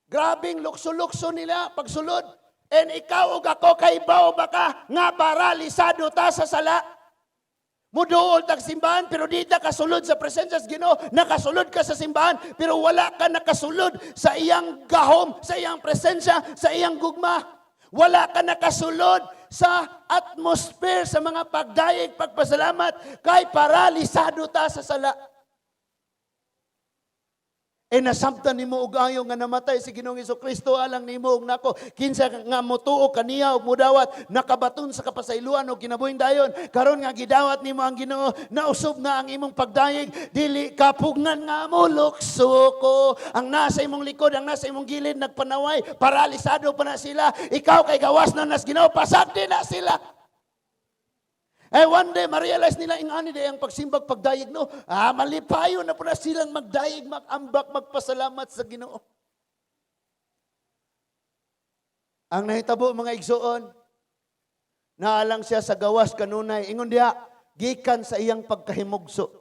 Grabing lukso-lukso nila pagsulod. And ikaw ug ako, kay bao ba ka nga paralisado ta sa sala? Muduol tag simbahan pero di ta kasulod sa presensya sa Ginoo. Nakasulod ka sa simbahan pero wala ka nakasulod sa iyang gahom, sa iyang presensya, sa iyang gugma. Wala ka nakasulod sa atmosphere sa mga pagdayeg, pagpasalamat, kay paralisado ta sa sala. E nasabtan nimo og ayo nga namatay si Ginoong Kristo alang nimo ug nako. Kinsa nga motuo kaniya ug mudawat, nakabaton sa kapasayloan og kinabuhing dayon. Karon nga gidawat nimo ang Ginoo, nausob na ang imong pagdayeg, dili ka pugnan nga molukso ko. Ang nasa imong likod, ang nasa imong gilid nagpanaway, paralisado pa na sila. Ikaw kay gawas na nas Ginoo, pasag di na sila. Eh one day, ma-realize nila, ingani di ang pagsimbag, pagdayeg, no? Ah, malipayo na po na silang magdayeg, magambak, magpasalamat sa Ginoo. Ang nahitabo, mga igsoon, naalang siya sa gawas kanunay, ingon diha, gikan sa iyang pagkahimugso.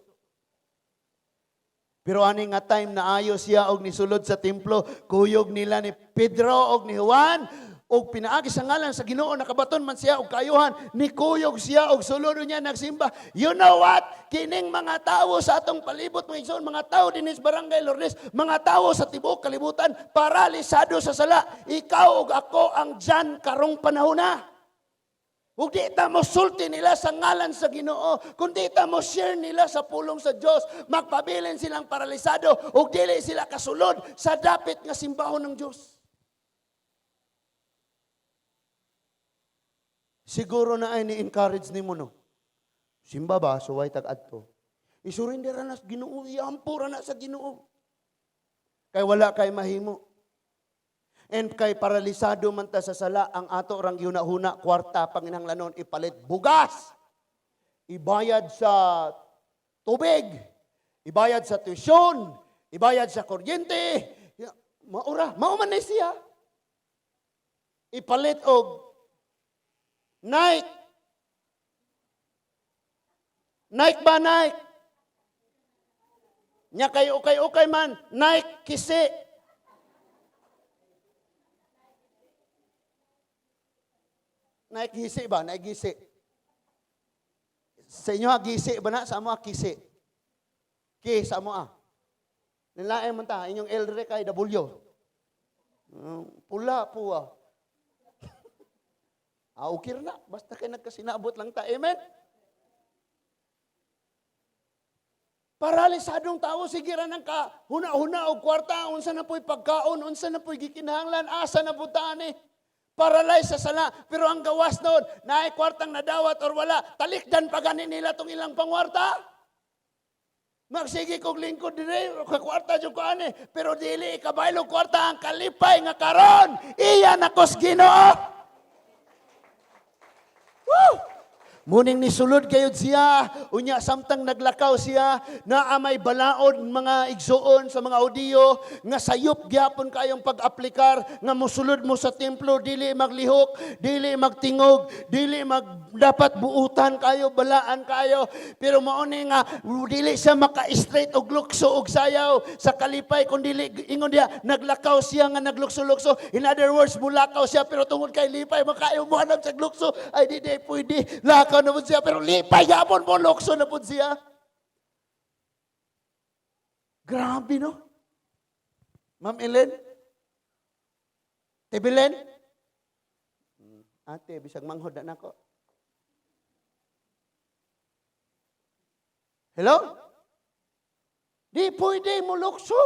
Pero ani nga time na ayo siya og nisulod sa templo, kuyog nila ni Pedro og ni Juan, Og pinaagi sa ngalan sa Ginoo, nakabaton man siya og kayuhan, nikuyog siya og sulod niya nagsimba. You know what? Kining mga tawo sa atong palibot, mga igsoon, mga tawo dinhi sa Barangay Lourdes, mga tawo sa tibuok kalibutan, paralisado sa sala. Ikaw ug ako ang John karong panahon na. Ug di ta mo sulti nila sa ngalan sa Ginoo, kundi ta mo share nila sa pulong sa Dios, magpabilin silang paralisado ug dili sila kasulod sa dapit nga simbahon ng Dios. Siguro na ay ni-encourage nimo, no. Simba ba, suway tag adto. Isurrender na sa Ginoo, iampo ra na sa Ginoo. Kay wala kay mahimo. And kay paralisado man ta sa sala, ang ato rang gihuna-huna, kwarta panginahanglanon ipalit bugas. Ibayad sa tubig, ibayad sa tuition, ibayad sa kuryente. Ya, maura, mao man ni siya. Ipalit og Nike. Nike ba, Nike? Nya kay ukay-ukay man, Nike kisi. Nike gisi ba? Nike gisi. Sa inyo ha, gisi ba na? Sa amo ha, kisi. Ki sa amo ha. Nilain man ta, inyong L re kay W. Pula po ah. Ah, okay na. Basta kay nagkasinabot lang ta. Amen? Paralisadong tao, sige ra nang ka, huna-huna og kwarta, unsa na po'y pagkaon, unsa na po'y gikinahanglan, asa na po taan eh. Paralyzed sa sala. Pero ang gawas noon, naay kwartang nadawat or wala, talikdan pa gani nila tong ilang pangwarta. Magsige kog lingkod dire, kakwarta jud ko ani, pero dili ikabaylo kwarta ang kalipay nga karon. Iya na kos Ginoo. Woo! Muning nisulod kayod siya, unya samtang naglakaw siya, naa may balaod, mga igsuon, sa mga audio, nga sayop gyapon kayong pag-aplikar, nga musulod mo sa templo, dili maglihok, dili magtingog, dili mag, dapat buutan kayo, balaan kayo. Pero mao ni nga, dili siya maka-straight og lukso og sayaw sa kalipay, kun dili, ingon diya, naglakaw siya nga naglukso-lukso. In other words, mulakaw siya, pero tungod kay lipay, makayo mo anam sa lukso, ay di, di, pwede, lakaw na po siya, pero lipay yapon mo, lukso na po siya. Grabe, no? Ma'am Ellen? Tibilen? Ate, bisag manghod na nako. Hello? Di pwede mo lukso.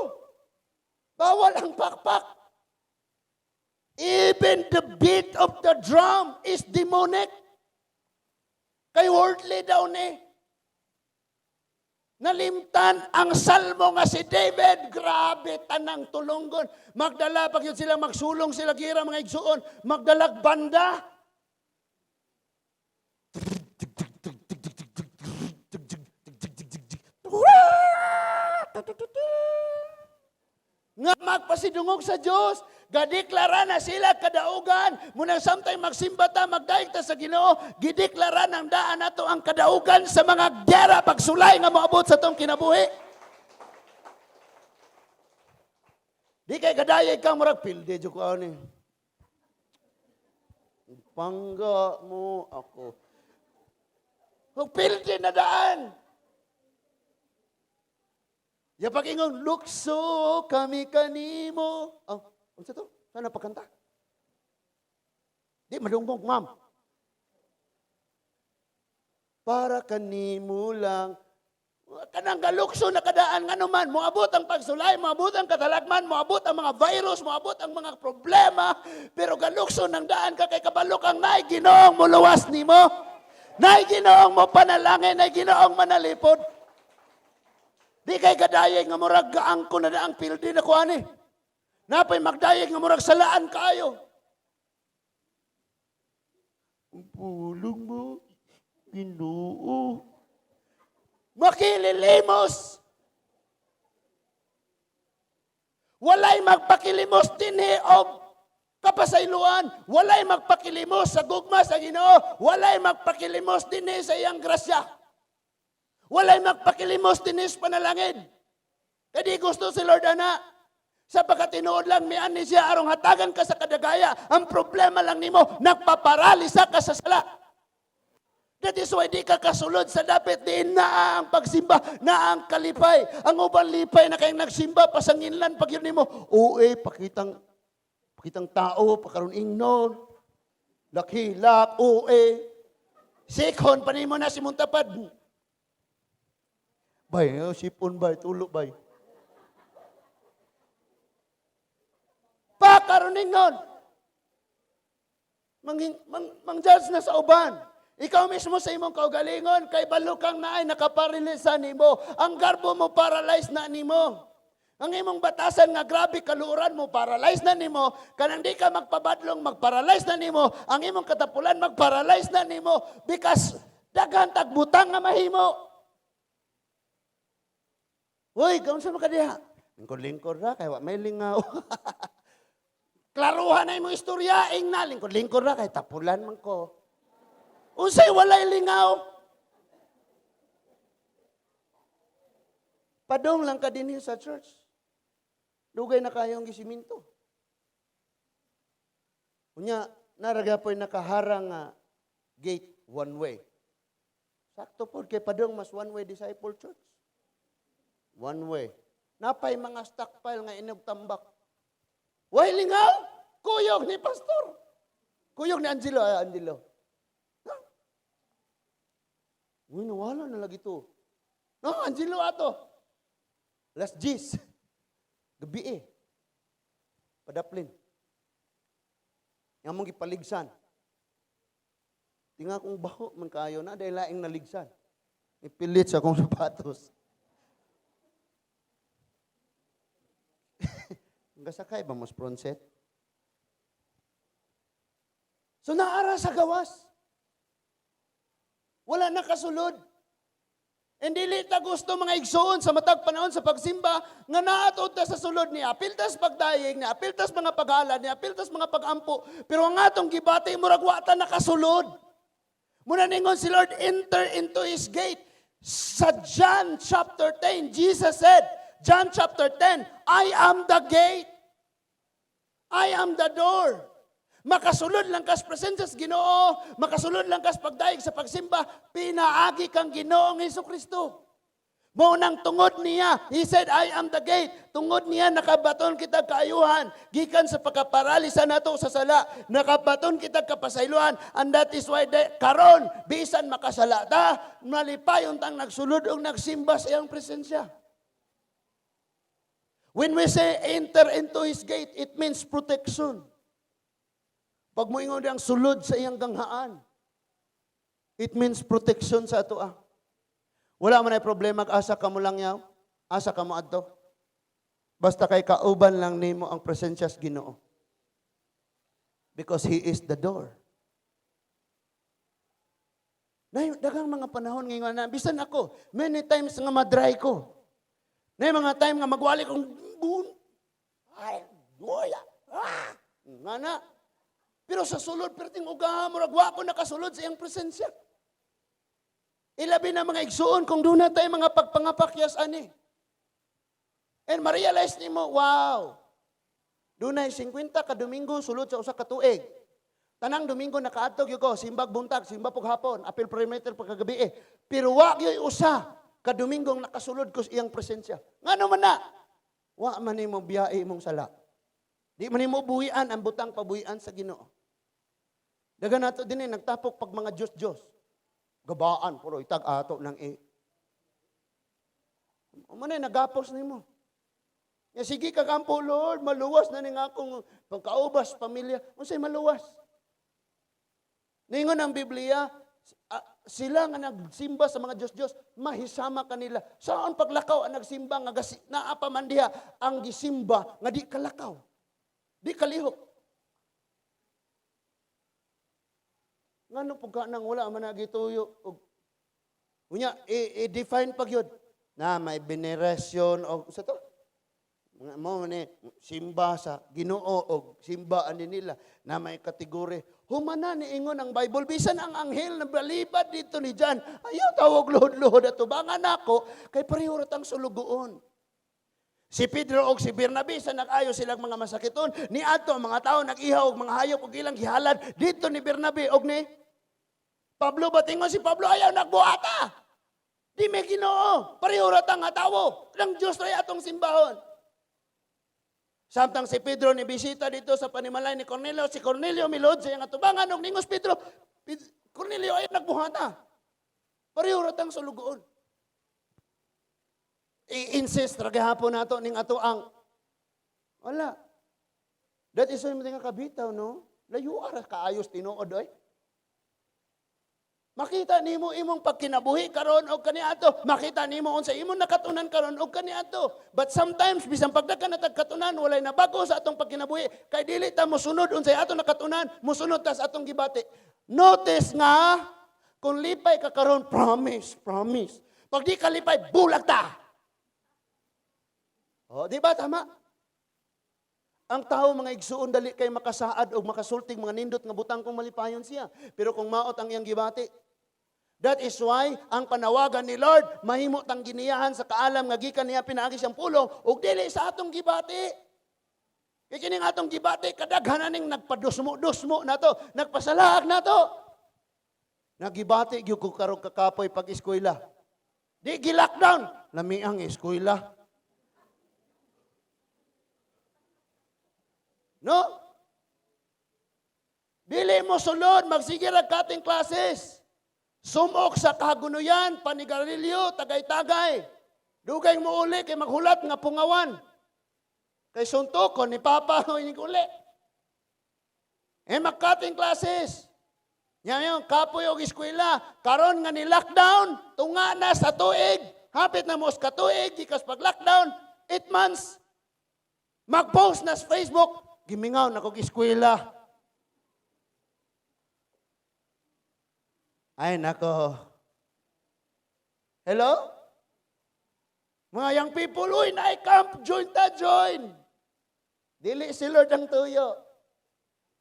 Bawal ang pakpak. Even the beat of the drum is demonic. Kay worldly daw ni. Nalimtan ang salmo nga si David. Grabe, tanang tulunggon. Magdala, pag yun sila, magsulong sila, gira mga igsuon. Magdalag banda. Nga magpasidungog sa Diyos. Gadeklara na sila kadaugan. Munang samtang magsimba ta, magdaig ta sa Ginoo, gideklara ng daan nato ang kadaugan sa mga gyera pagsulay nga moabot sa tong kinabuhi. Di kay kadayeg ka murag pilde jud ko ani. Pangga mo ako. Kung pilde na daan. Ya pag-ingon, lukso kami kanimo. Oh, unsa to? Sana pagkanta? Di madunggong, ma'am. Para kanimo lang. Kanang galukso na kadaan nga naman, moabot ang pagsulay, moabot ang katalagman, moabot ang mga virus, moabot ang mga problema, pero galukso ng daan ka kay kabalok ang naay Ginoong muluwas nimo. Naay Ginoong mo panalangin, naay Ginoong manalipod. Di kay kadayeg nga murag gaangko na daang pildi na kuani. Napay magdayeg nga murag salaan kayo. Ang pulong mo, Ginoo. Makililimos. Walay magpakilimos dinhi og kapasayloan. Walay magpakilimos sa gugma sa Ginoo. Walay magpakilimos dinhi sa iyang grasya. Walay magpakilimos dinhi sa panalangin. Kay di gusto si Lord ana. Sa pagkatinuod lang, miani siya arong hatagan ka sa kadagaya. Ang problema lang nimo, nagpaparalisa ka sa sala. That is why di ka kasulod sa dapit, diin naa ang pagsimba, naa ang kalipay. Ang uban lipay na kayong nagsimba, pasanginlan pag yun nimo. Uy, pakitang tao, pakaron ingnon. Lakhilak, uy. Sikhon pa nimo na si Muntapad. Bay, oh, sipon bay, tulo bay. Pakaron ingnon. Mang judge na sa uban. Ikaw mismo sa imong kaugalingon, kay balukang naay nakaparalisa nimo. Ang garbo mo, paralyzed na nimo. Ang imong batasan nga grabe kaluoran mo, paralyzed na nimo. Kanang di ka magpabadlong, magparalyze na nimo. Ang imong katapulan, magparalyze na nimo. Because daghan tagbutang nga mahimo. Uy, kaunsa man ka diha? Lingkod-lingkod ra, kay wa may lingaw. Klaruhan na imong istorya, ing na, lingkod-lingkod ra, kay tapulan man ko. Unsay walay lingaw? Padong lang ka dinhi sa church. Dugay na kayong gisiminto. Unya, naraga po'y nakaharang nga gate one way. Sakto po, kay padong mas one way disciple church. One way. Napay mga stockpile nga inog tambak. Way lingaw? Kuyog ni pastor. Kuyog ni Angelo. Ay, Angelo. Ha? Uy, nawala na lagi to. No, Angelo ato. Last G's. Gabi eh. Padaplin. Yang mong gipaligsan. Tinga kong baho man kayo na dahil laing naligsan. Ipilit sa akong sapatos. Gasakay ba mo spronset? So naara sa gawas. Wala na kasulod. Hindi ta gusto mga igsoon sa matag panahon sa pagsimba nga naatod ta sa sulod ni apiltas pagdayeg, ni apiltas mga paghalad, ni apiltas mga pagampo, pero ang atong gibati murag wa ta nakasulod. Muna ningon si Lord, enter into His gate. Sa John chapter 10, Jesus said, John chapter 10, I am the gate. I am the door. Makasulod lang kas presensya sa Ginoo, makasulod lang kas pagdayeg sa pagsimba, pinaagi kang Ginoong Hesus Kristo. Mao nang tungod niya, He said, I am the gate. Tungod niya, nakabaton kita kaayuhan. Gikan sa pagkaparalisa nato sa sala, nakabaton kita kapasayloan. And that is why karon, bisan makasala ta, malipayon tang nagsulod og nagsimba sa iyang presensya. When we say enter into His gate, it means protection. Pag moingon ang sulod sa iyang ganghaan, it means protection sa ato ah. Wala man ay problema, asa ka mo lang yaw, asa ka mo adto. Basta kay kauban lang nimo ang presensya sa Ginoo. Because He is the door. Nay, daghang mga panahon ngayon na, bisan ako, many times nga madry ko. Nay, mga time nga magwali kong gun. Ay, goya. Ah! Nga na. Pero sa sulod, perting ugaha, murag wa ko nakasulod sa iyang presensya. Ilabi na mga igsuon kung doon na tayo mga pagpangapakyas ani. And ma-realize nimo, wow. Dunay 50 ka Domingo sulod sa usa ka tuig. Tanang Domingo nakaadto gyud ko, simbag buntag, simba pug hapon, apil perimeter pagkagabi eh. Pero wa gyud usa ka Domingong nakasulod ko sa iyang presensya. Ngano man na? Wa man nimo biyahe imong sala. Di man nimo buhian ang butang pabuhian sa Ginoo. Dagan nato din eh, nagtapok pag mga Diyos-Diyos. Gabaan, puro itag ato ng e. Umana, nagapos nimo. Ya, sige ka kampo, Lord, maluwas na ning akong pagkaubas, pamilya. Unsay maluwas? Ningon ang Biblia, sila nga nagsimba sa mga Diyos-Diyos, mahisama kanila. Saan paglakaw ang nagsimba nga naa pa man diha ang gisimba nga di kalakaw. Di kalihok. Ngano pud ka nang wala man nagituyo og unya i-define pag yun na may venerasyon o sa to mga mo ni simba sa Ginoo og simba ani nila na may kategori. Humana ni ingon ang Bible, bisan ang anghel na balibad dito ni John, ayaw tawag luhod-luhod ato bangan nako kay pareho ra tang sulugoon. Si Pedro og si Bernabe sa nag-ayo silang mga masakiton, niadto ang mga tao nag-ihaw og mga hayop og ilang gihalad didto ni Bernabe og ni Pablo. Batingon si Pablo, "Ayaw nagbuhata. Di may Ginoo. Pareho ra ta nga tawo. Ang Diyos ray atong simbahon." Samtang si Pedro ni bisita didto sa panimalay ni Cornelio, si Cornelio miluod sa iyang atubangan og ningos Pedro, "Cornelio, ayaw nagbuhata. Pareho ra tang sulugoon." I-insist ra gihapon nato ning ato ang wala. That is why nga kabitaw, no? Layo ra kaayos tinuod oy. Makita nimo imong pagkinabuhi karon og kaniadto. Makita nimo unsa imong nakatunan karon og kaniadto. But sometimes bisan pagdaghan na tag katunan, walay nabago sa atong pagkinabuhi kay dili ta mosunod unsay atong nakatunan, mosunod ta sa atong gibati. Notice nga kung lipay ka karon, promise, promise. Pag di ka lipay, bulag ta. Oh, di ba tama? Ang tao, mga igsuon, dali kay makasaad o makasulting mga nindot nga butang kung malipayon siya. Pero kung maot ang iyang gibati. That is why ang panawagan ni Lord mahimo tang giniyahan sa kaalam nga gikan niya pinaagi siyang pulong ug dili sa atong gibati. Kay kining atong gibati, kadaghanan ning nagpadusmo-dusmo nato, nagpasalaag nato. Nagibati gyud ko karong kakapoy pag eskwela. Di gi-lockdown, lami ang eskwela. No? Dili mo sulod, magsige ra cutting classes. Sumok sa kagunuyan, panigarilyo, tagay-tagay. Dugay mo uli kay maghulat nga pungawan. Kay suntokon ni Papa inig uli. Eh mag-cutting classes. Yan yung kapoy og eskwela. Karon nga ni lockdown, tunga na sa tuig. Hapit na mo sa katuig, gikas pag lockdown, 8 months. Mag-post na sa Facebook, "Gimingaw na kog eskwela." Ay, nako. Hello? Mga young people, uy, na camp, join ta, join. Dili si Lord ang tuyo.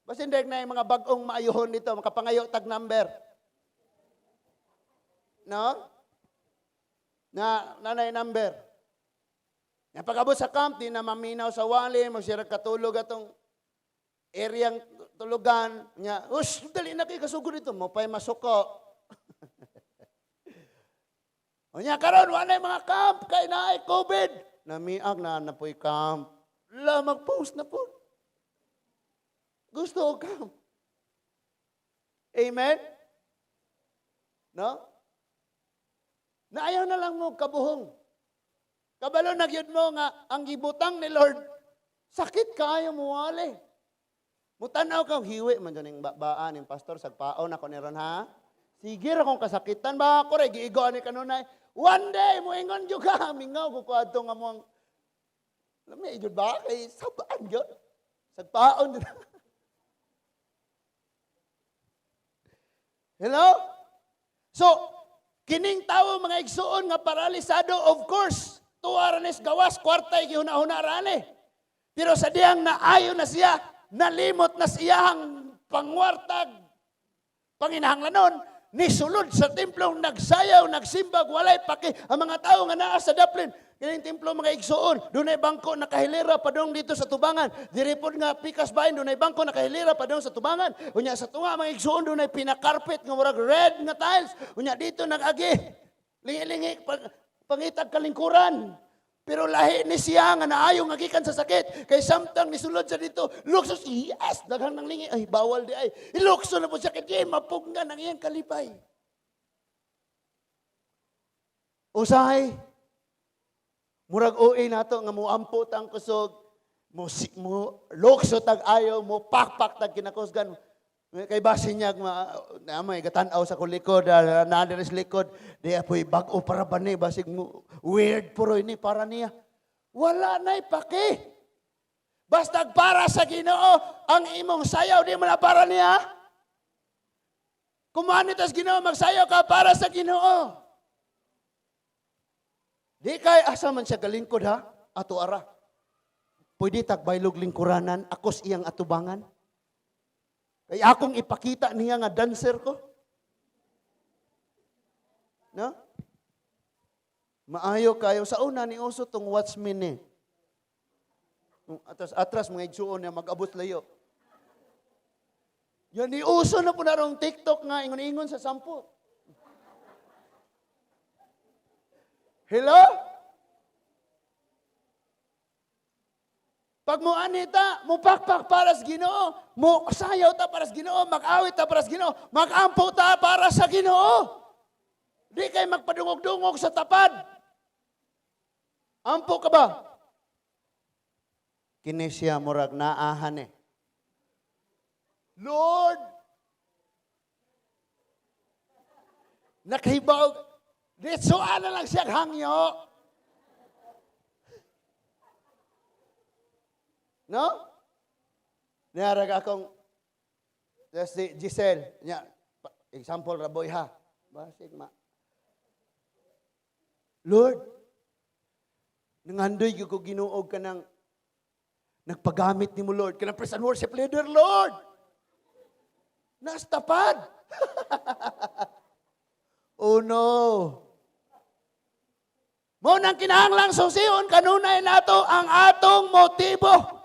Basin dek na yung mga bagong maayuhon dito, makapangayo tag number. No? Na nanay number. Nga pag-abot sa camp, di na maminaw sa wali, magsira katulog atong areang tulugan. Nya, "Ush, dali na kay kasugod dito, mo pa'y masuko." Unya karon wala mga camp kay naay COVID. Namiag na na po'y camp. La, mag-post na po. Gusto og camp. Amen? No? Na ayaw na lang mo kabuhong. Kabalo na gyud mo nga ang gibutang ni Lord, sakit kaayo mo wali. Mutanaw ka, hiwi man dyan yung baan, yung pastor, sagpaon ako ni ron ha. Sige ra kong kasakitan ba ako ray giigo ani kanunay. One day moingon jud ka, mingaw ko adto nga mo ang lami jud ba kay sabaan gyud. Sagpaon jud. Hello? So, kining tawo, mga igsuon, nga paralisado, of course, tuwa ra nis gawas, kwartay gihuna-huna ra ni. Pero sa diyang naayo na siya, nalimot na siyahang pangwartag, panginahanglanon, nisulod sa templo, nagsayaw, nagsimbag, walay paki. Ang mga tao nga naa sa daplin, kining templo, mga igsuon, dunay bangko nakahilera padong dito sa tubangan. Diri pod nga pikas bahin, dunay bangko nakahilera padong sa tubangan. Unya sa tunga, mga igsuon, dunay pinakarpet nga murag red nga tiles. Unya dito nag-agi. Lingi-lingi pangitag kalingkuran. Pero lahi ni siya nga naayo nga gikan sa sakit. Kay samtang nisulod sa dito, lukso, yes, daghang nang lingi, ay bawal di ay. Ilukso na po siya kay mapugnan ang iyang kalipay. Usahay, murag OA nato nga muampo tang kusog, mo, si, mo lukso tag ayo, mo pakpak tag kinakusgan. Kay basin niya, ma, na may gatanaw sa kong likod, naa diri sa likod, di apoy bag-o para ba ni, basig mo, weird puro ini para niya. Wala na'y paki. Basta para sa Ginoo, ang imong sayaw, di mo na para niya. Kung tas Ginoo, magsayaw ka para sa Ginoo. Di kay asa man siya galingkod ha, ato ara. Pwede tagbaylog lingkuranan, akos iyang atubangan. Kay akong ipakita niya nga dancer ko. No? Maayo kayo. Sa una ni uso tong watch me ni. Atras atras mga igsuon niya mag-abot layo. Yan ni uso na po na rong TikTok nga ingon-ingon sa sampot. Hello? Pag mo anita, mo pakpak para sa Ginoo, mo sayaw ta para sa Ginoo, mag-awit ta para sa Ginoo, mag-ampo ta para sa Ginoo. Di kay magpadungog-dungog sa tapad. Ampo ka ba? Kini siya murag naahan eh. Lord, nakahibaw, ditsuan na lang siya hangyo. No? Niarag akong, si Giselle, nya, example raboy ha. Basig ma. Lord, nangandoy gyud ko Ginoo ka ng nagpagamit nimo, Lord, kanang praise and worship leader, Lord. Nastapad. Oh no. Mo nang kinahanglang susion kanunay nato ang atong motibo.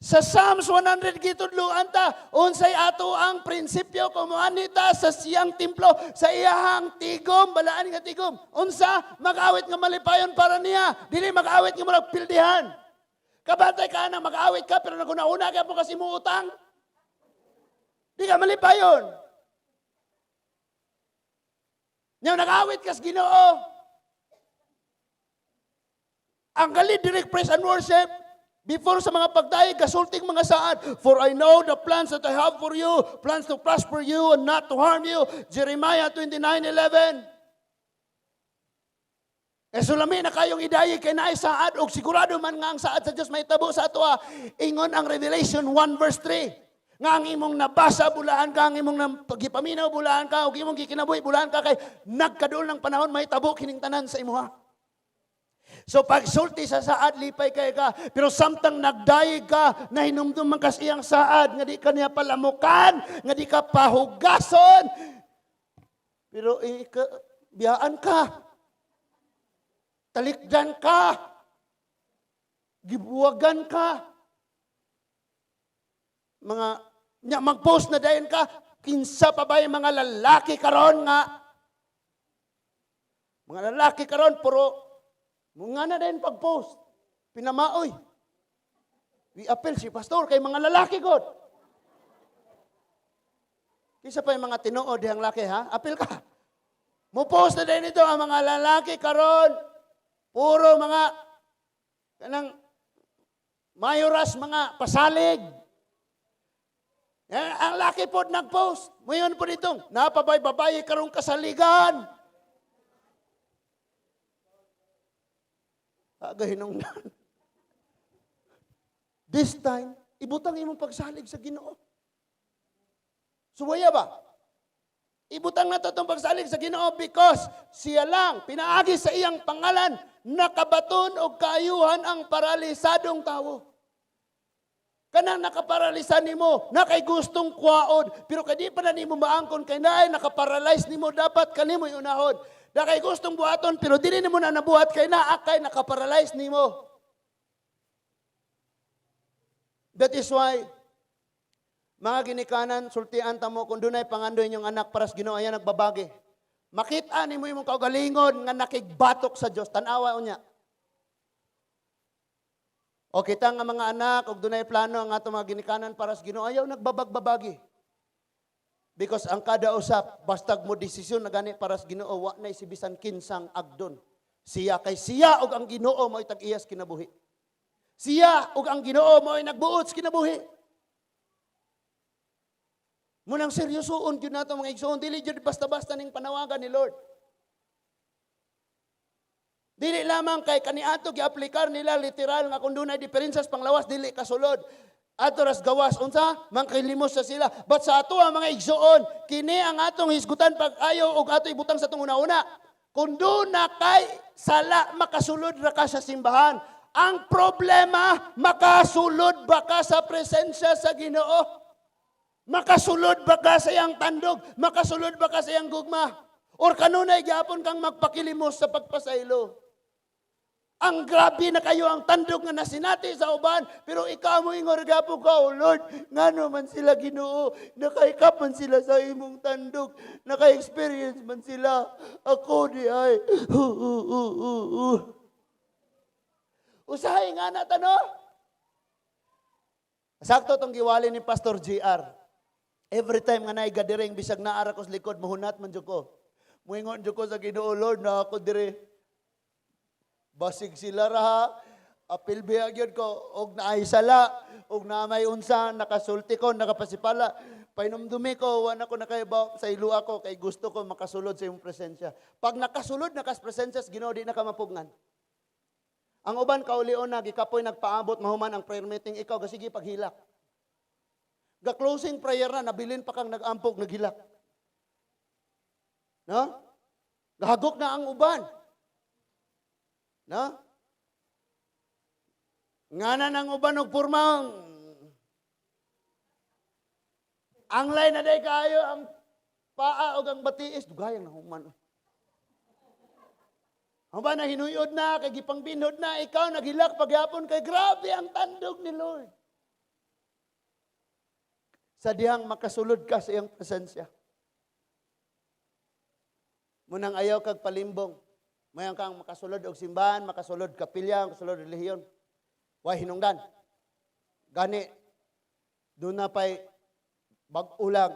Sa Psalms 100 gitudloan ta unsay ato ang prinsipyo kung moani ta sa siyang templo, sa iyahang tigom, balaan nga tigom. Unsa mag-awit nga malipayon para niya, dili mag-awit nga murag pildihan. Kabantay ka na mag-awit ka pero naguna-una ka po kasi mo utang. Di ka malipayon. Nya nag-awit kas Ginoo. Ang gali direct praise and worship before sa mga pagdayeg, gasulting mga saad. "For I know the plans that I have for you, plans to prosper you and not to harm you." Jeremiah 29:11. Eh sulami na kayong idayeg kay naay saad og sigurado man nga ang saad sa Dios mahitabo sa atoa. Ingon ang Revelation 1 verse 3. Nga ang imong nabasa bulaan ka, ang imong gipaminaw bulaan ka, ug imong gikinabuhi bulaan ka kay nagkaduol ng panahon mahitabo kining tanan sa imuha. So pagsulti sa saad, lipay kay ka. Pero samtang nagdayeg ka, nahinumdum man kas iyang saad, nga di ka niya palamukan, nga di ka pahugason. Pero biyaan ka. Talikdan ka. Gibuwagan ka. Mga, nya, mag-post na dayon ka, kinsa pa ba yung mga lalaki karon nga? Mga lalaki karon, puro, mga na din pag-post. Pinamaoy. We appeal si pastor kay mga lalaki god. Kisa pa yung mga tinuod dihang laki ha? Appeal ka. Mo-post na din ito ang mga lalaki karon. Puro mga kanang mayoras mga pasalig. Eh, ang laki po nag-post. Ngayon po ditong, napabay-babae karong kasaligan. Agahinong. This time, ibutang imong pagsalig sa Ginoo. Suwaya ba? Ibutang na to itong pagsalig sa Ginoo because siya lang, pinaagi sa iyang pangalan, nakabaton og kaayuhan ang paralisadong tawo. Kanang nakaparalisa nimo, na kay gustong kwaon, pero kay di pa na nimo maangkon kay naay nakaparalyze nimo, dapat kanimo iunahon. Na kay gustong buhaton, pero dili nimo na nabuhat kay naa kay nakaparalyze nimo. That is why, mga ginikanan, sultian ta mo, kung dunay pangandoy inyong anak para sa Ginoo, ayan nagbabagi. Makita nimo imong kaugalingon nga nakigbatok sa Dios, tan-awa unya. O kita nga mga anak, og dunay plano ang atong mga ginikanan para sa Ginoo, ayaw nagbabagbabagi. Because ang kada usap, bastag mo desisyon na gani para sa Ginoo, wa na'y si bisan kinsang agdon. Siya kay siya og ang Ginoo mo'y tag-iyas kinabuhi. Siya og ang Ginoo mo'y nagbuot sa kinabuhi. Munang seryosoon gyud nato mga igsoon, dili gyud basta-basta ning panawagan ni Lord. Dili lamang kay kaniadto giaplikar nila literal nga kung dunay diferensya sa panglawas dili kasulod. Ato ras gawas unsa mangkilimos sa sila. But sa ato ang mga igsoon, kini ang atong hisgutan pag ayo og ato ibutang sa atong una-una. Kung doon na kay sala makasulod ra ka sa simbahan. Ang problema, makasulod ba ka sa presensya sa Ginoo? Makasulod ba ka sa iyang tandog? Makasulod ba ka sa iyang gugma? Or kanunay gyapon kang magpakilimos sa pagpasaylo? Ang grabe na kayo ang tandog nga nasinati sa uban, pero ikaw mo ingon gapon ka, "Oh Lord, ngano man sila, Ginoo, nakaikap man sila sa imong tandog, naka-experience man sila, ako di ay, hu, hu, hu, hu, hu." Usahay nga na tano. Sakto tong giwali ni Pastor GR. Every time nga naay gathering, bisag naa ra ko sa likod, muhunat man jud ko. Muingon jud ko sa Ginoo, "Lord, na ako dire. Basig sila ra ha. Apil biya gyud ko og naay sala og na may unsa nakasulti ko, nakapasipala. Pahinumdumi ko, wa na ko nakaibaw sa ilo ako kay gusto ko makasulod sa imong presensya." Pag nakasulod na kas presensya sa Ginoo, di na ka mapugnan. Ang uban kaulion na gikapoy nagpaabot mahuman ang prayer meeting, ikaw gasige paghilak. Ga closing prayer na, nabilin pa kang nagampog, naghilak. No? Gahagok na ang uban. No? Nga na nang uban og porma. Ang lay na day kaayo ang paa og ang batiis, dugayang nahuman. Ang ba na hinuyod na, kay gipangbinhod na, ikaw naghilak pagyapon kay grabe ang tandog ni Lord. Sa dihang makasulod ka sa iyang presensya. Munang ayaw kag palimbong. Mayang kang makasulod og simbahan, makasulod kapilya, makasulod relihiyon. Way hinungdan. Gani, doon na pa'y bag-ulang,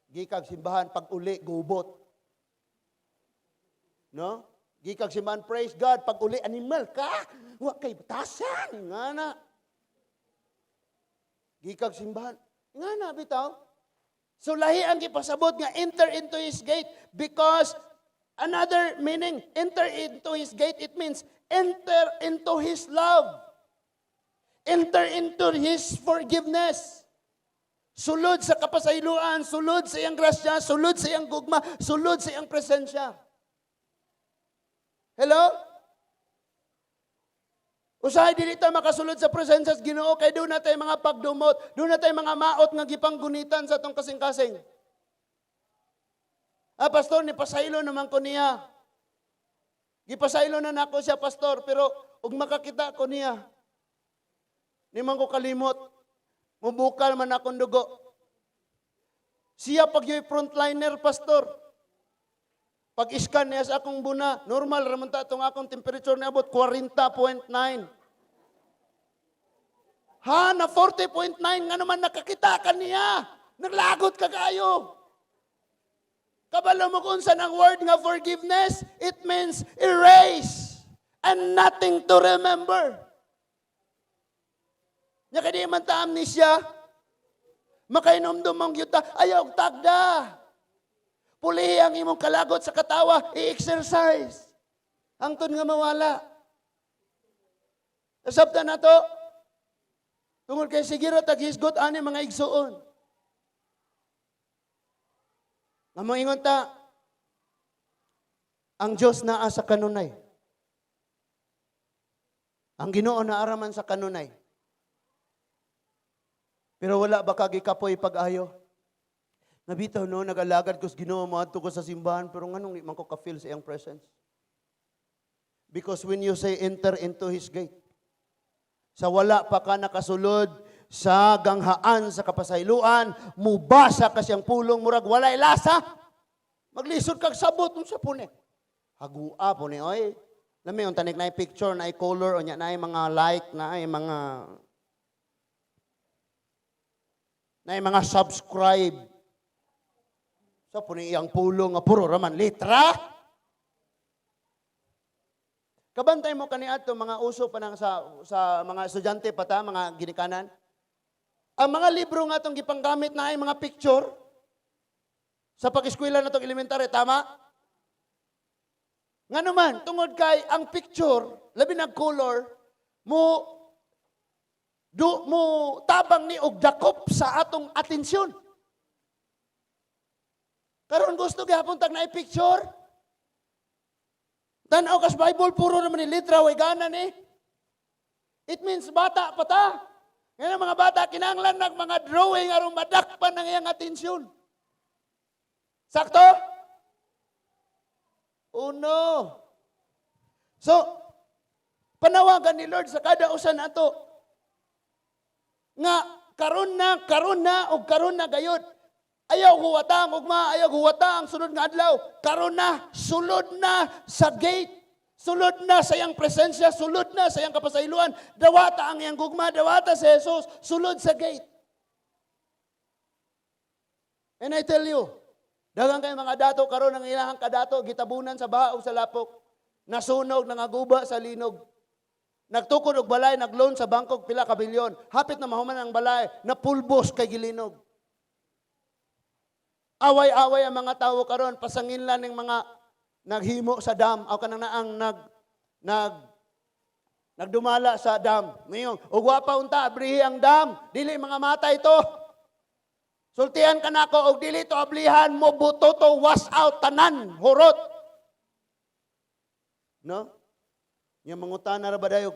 gikag simbahan, pag uli, gubot. No? Gikag simbahan, praise God, pag uli, animal ka. Wa kay batasan. Nga na. Gikag simbahan. Nga na, bitaw. So lahi ang gipasabot nga enter into His gate because another meaning, enter into His gate, it means enter into His love. Enter into His forgiveness. Sulod sa kapasayloan, sulod sa iyang grasya, sulod sa iyang gugma, sulod sa iyang presensya. Hello? Usahay dili ta makasulod sa presensya sa Ginoo kay duna tay mga pagdumot, duna tay mga maot nga gipanggunitan sa atong kasing-kasing. "Ah, Pastor, ni pasaylo naman ko niya. Gipasaylo na nako siya, Pastor, pero ug makakita ko niya, di man ko kalimot. Mubukal man akong dugo. Siya pag yung frontliner, Pastor. Pag iskan niya sa akong buna, normal raman ta itong akong temperature niabot 40.9. Ha, na 40.9 nga naman nakakita ka niya. Naglagot ka kayo. Kabalo mo kung saan ang word nga forgiveness? It means erase and nothing to remember. Nya kay di man ta amnesia. Makainomdom mong yuta, ayaw tagda. Pulihi ang imong kalagot sa katawa, i-exercise. Hangtod nga mawala. Nasabtan na to. Tungod kay sige ra taghisgot ani, mga igsuon. Nga moingon ta, ang Diyos naa sa kanunay. Ang Ginoo naa raman sa kanunay. Pero wala ba kagikapoy pag-ayo? Nabitaw no, nag-alagad ko sa Ginoo, moadto ko sa simbahan, pero nganong di man ko ka-feel sa iyang presence? Because when you say enter into His gate, sa wala pa ka nakasulod sa ganghaan sa kapasayloan, mubasa ka siyang pulong, murag walay lasa. Maglisod kag sabot unsa puni. Hagua po ni oy. Lami unta nig naay picture, naay color, unya naay mga like, naay mga subscribe. Sa puni iyang pulong nga puro raman litra. Kabantay mo kaniadto mga uso pa nang sa mga estudyante pa ta, mga ginikanan. Ang mga libro nga atong gipanggamit na ay mga picture sa pag-eskwela na itong elementary, tama? Nga naman, tungod kay ang picture, labi nag color, mo do mo tabang ni og dakop sa atong atensyon. Karon gusto gihapon tag naay picture. Tan-aw kas Bible, puro naman ni litra, way gana ni. It means bata pa ta. Ngayon ang mga bata kinahanglan ng mga drawing aron madakpan ang iyang atensyon. Sakto? Oh no. So, Panawagan ni Lord sa kada usa nato. Nga karon na ug karon na gayud. Ayaw huwata ang ugma, ayaw huwata ang sunod nga adlaw. Karon na, sulod na sa gate. Sulod na sa iyang presensya, sulod na sa iyang kapasayloan. Dawata ang iyang gugma, dawata si Jesus, sulod sa gate. And I tell you, daghan kay mga dato karon, ang ilahang kadato gitabunan sa baha o sa lapok. Nasunog, nangaguba sa linog. Nagtukod og balay, nagloan sa bangko pila ka bilyon. Hapit na mahuman ang balay, napulbos kay gilinog. Away-away ang mga tawo karon, pasanginlan ng mga naghimo sa dam o kanang naang nag nag nagdumala sa dam. Ngayon, ug wa pa unta abrihi ang dam, dili mga mata ito. Sultihan ka nako og dili to ablihan mo buto to, wash out tanan, hurot. No? Nya mangutana ra ba dayog,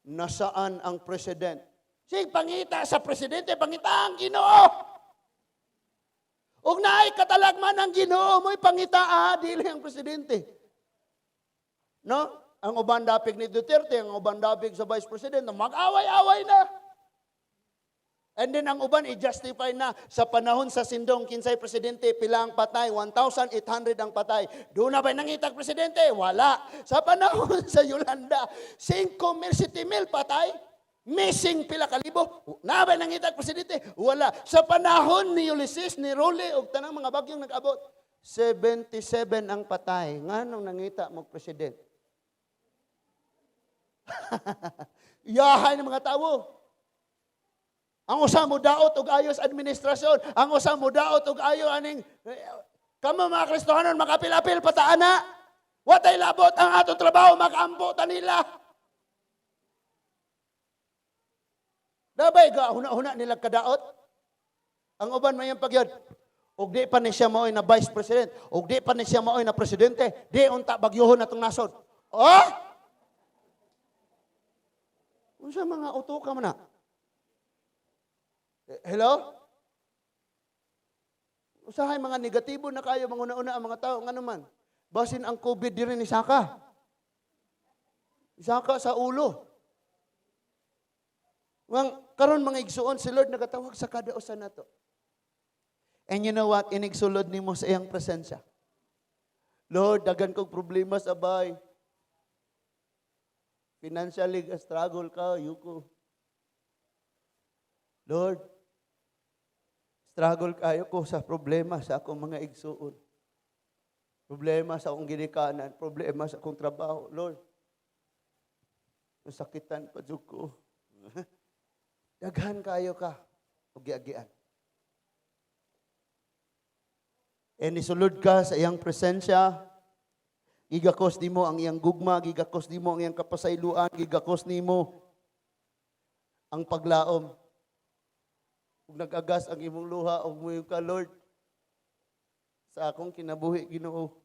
nasaan ang president? Sig pangita sa presidente, pangita ang Ginoo. Ug naay katalagman ang Ginoo, mo'y pangita ah, dili ang presidente. No? Ang uban dapig ni Duterte, ang uban dapig sa vice president, mag-away-away na. And then ang uban i-justify na sa panahon sa Sindong, kinsay presidente, pila ang patay? 1,800 ang patay. Doon na ba'y nangitag presidente? Wala. Sa panahon sa Yolanda, 5 mil, 7 mil patay. Missing pila kalibo. Na ba'y nangitag presidente? Wala. Sa panahon ni Ulysses, ni Rolly, ug tanang mga bagyong nag-abot, 77 ang patay. Nganong nangita mo president? Yahay ng mga tao. Ang usa mo daot og ayos administrasyon, ang usa mo daot og ayo aning kamo mga Kristohanon, makapil-apil pa ta ana. Watay labot ang atong trabaho, makaampo ta nila. Dabay ga huna-huna nila kadaot. Ang uban may pagyod. Og di pa ni siya maoy na vice president, og di pa ni siya maoy na presidente, di unta bagyuhon atong nasod. Oh! Unsa mga uto ka man na? Eh, hello? Usahay mga negatibo na kayo manguna-una ang mga tao ngano man. Basin ang COVID diri ni saka. Isaka sa ulo. Wang karon mga igsuon, si Lord nagatawag sa kada usa nato. And you know what? Inigsulod nimo sa iyang presensya. Lord, daghan kog problema sa bay. Financially struggle ka, yuko. Lord, struggle kayo ko sa problema sa akong mga igsuon. Problema sa akong ginikanan, problema sa akong trabaho. Lord, nasakitan pa jud ko. Daghan kayo ka og giagian. E nisulod ka sa iyang presensya, gigakos nimo ang iyang gugma, gigakos nimo ang iyang kapasayloan, gigakos nimo ang paglaom. Ug nag-agas ang imong luha, ug muyo ka, Lord, sa akong kinabuhi, Ginoo.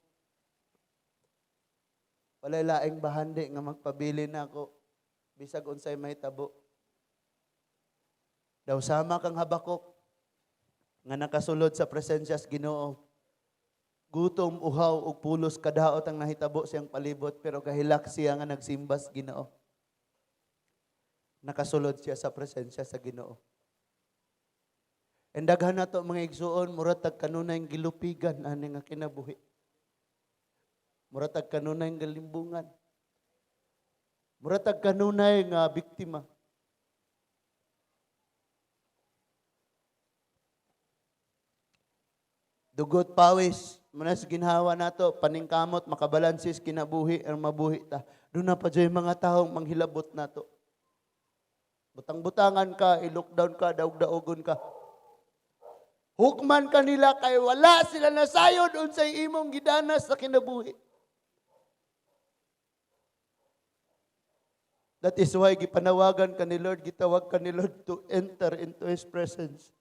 Walay laing bahandi nga magpabili na ako, bisag unsay mahitabo. Daw sama kang Habakuk nga nakasulod sa presensya sa Ginoo. Gutom, uhaw ug pulos kadaot ang nahitabo siyang palibot, pero kahilak siya nga nagsimbas Ginoo. Nakasulod siya sa presensya sa Ginoo. And daghan nato mga igsuon, murag tag kanunay gilupigan ani nga kinabuhi. Murag tag kanunay galimbungan. Murag tag kanunay nga biktima. Dugot pawis, manas ginhawa nato, paningkamot, makabalansis kinabuhi, ang mabuhi ta. Doon na pa dyan mga taong manghilabot nato. Butang-butangan ka, i-lockdown ka, daog-daogon ka. Hukman ka nila kay wala sila nasayod unsay imong gidanas sa kinabuhi. That is why gipanawagan ka ni Lord, gitawag ka ni Lord to enter into His presence.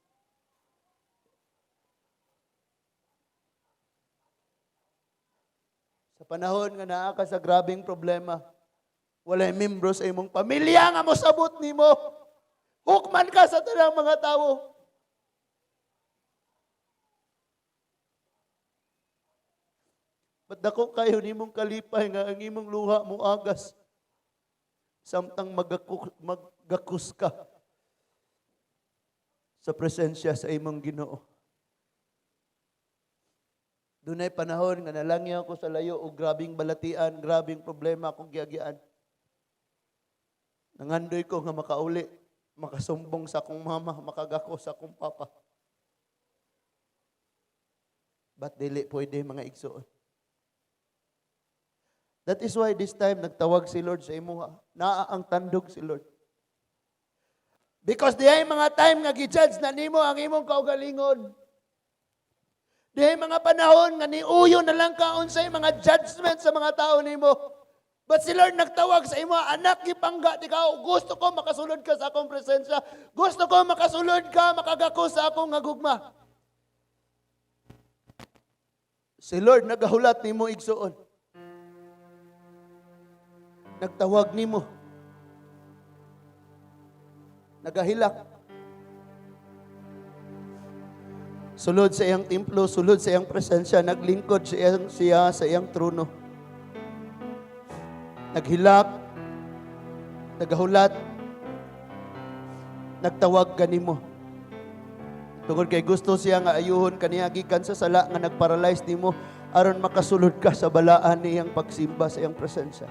Sa panahon nga naa ka sa grabeng problema, walay membro sa imong pamilya nga mosabot nimo. Hukman ka sa tanang mga tawo. But dako kayo nimong kalipay nga ang imong luha moagas. Samtang maggakus ka sa presensya sa imong Ginoo. Dunay panahon nga nalangyaw ko sa layo og grabing balatian, grabing problema akong giagian. Nangandoy ko nga makauli, makasumbong sa akong mama, makagako sa akong papa. But dili pwede, mga igsoon. That is why this time nagtawag si Lord sa imuha. Naa ang tandog si Lord. Because dihay mga time nga gi-judge na nimo ang imong kaugalingon. Dihay mga panahon nga niuyo na lang ka unsay mga judgment sa mga tao nimo. But si Lord nagtawag sa imo, "Anak, gipangga ti ka. Gusto ko makasulod ka sa akong presensya. Gusto ko makasulod ka, makagako sa akong nga gugma." Si Lord nagahulat nimo, igsuon. Nagtawag nimo. Nagahilak. Sulod sa iyang templo, sulod sa iyang presensya, naglingkod siya sa iyang trono. Naghilak, nagahulat, nagtawag kanimo. Tungod kay gusto siya nga ayuhon kaniya gikan sa sala nga nagparalyze nimo aron makasulod ka sa balaan niyang pagsimba sa iyang presensya.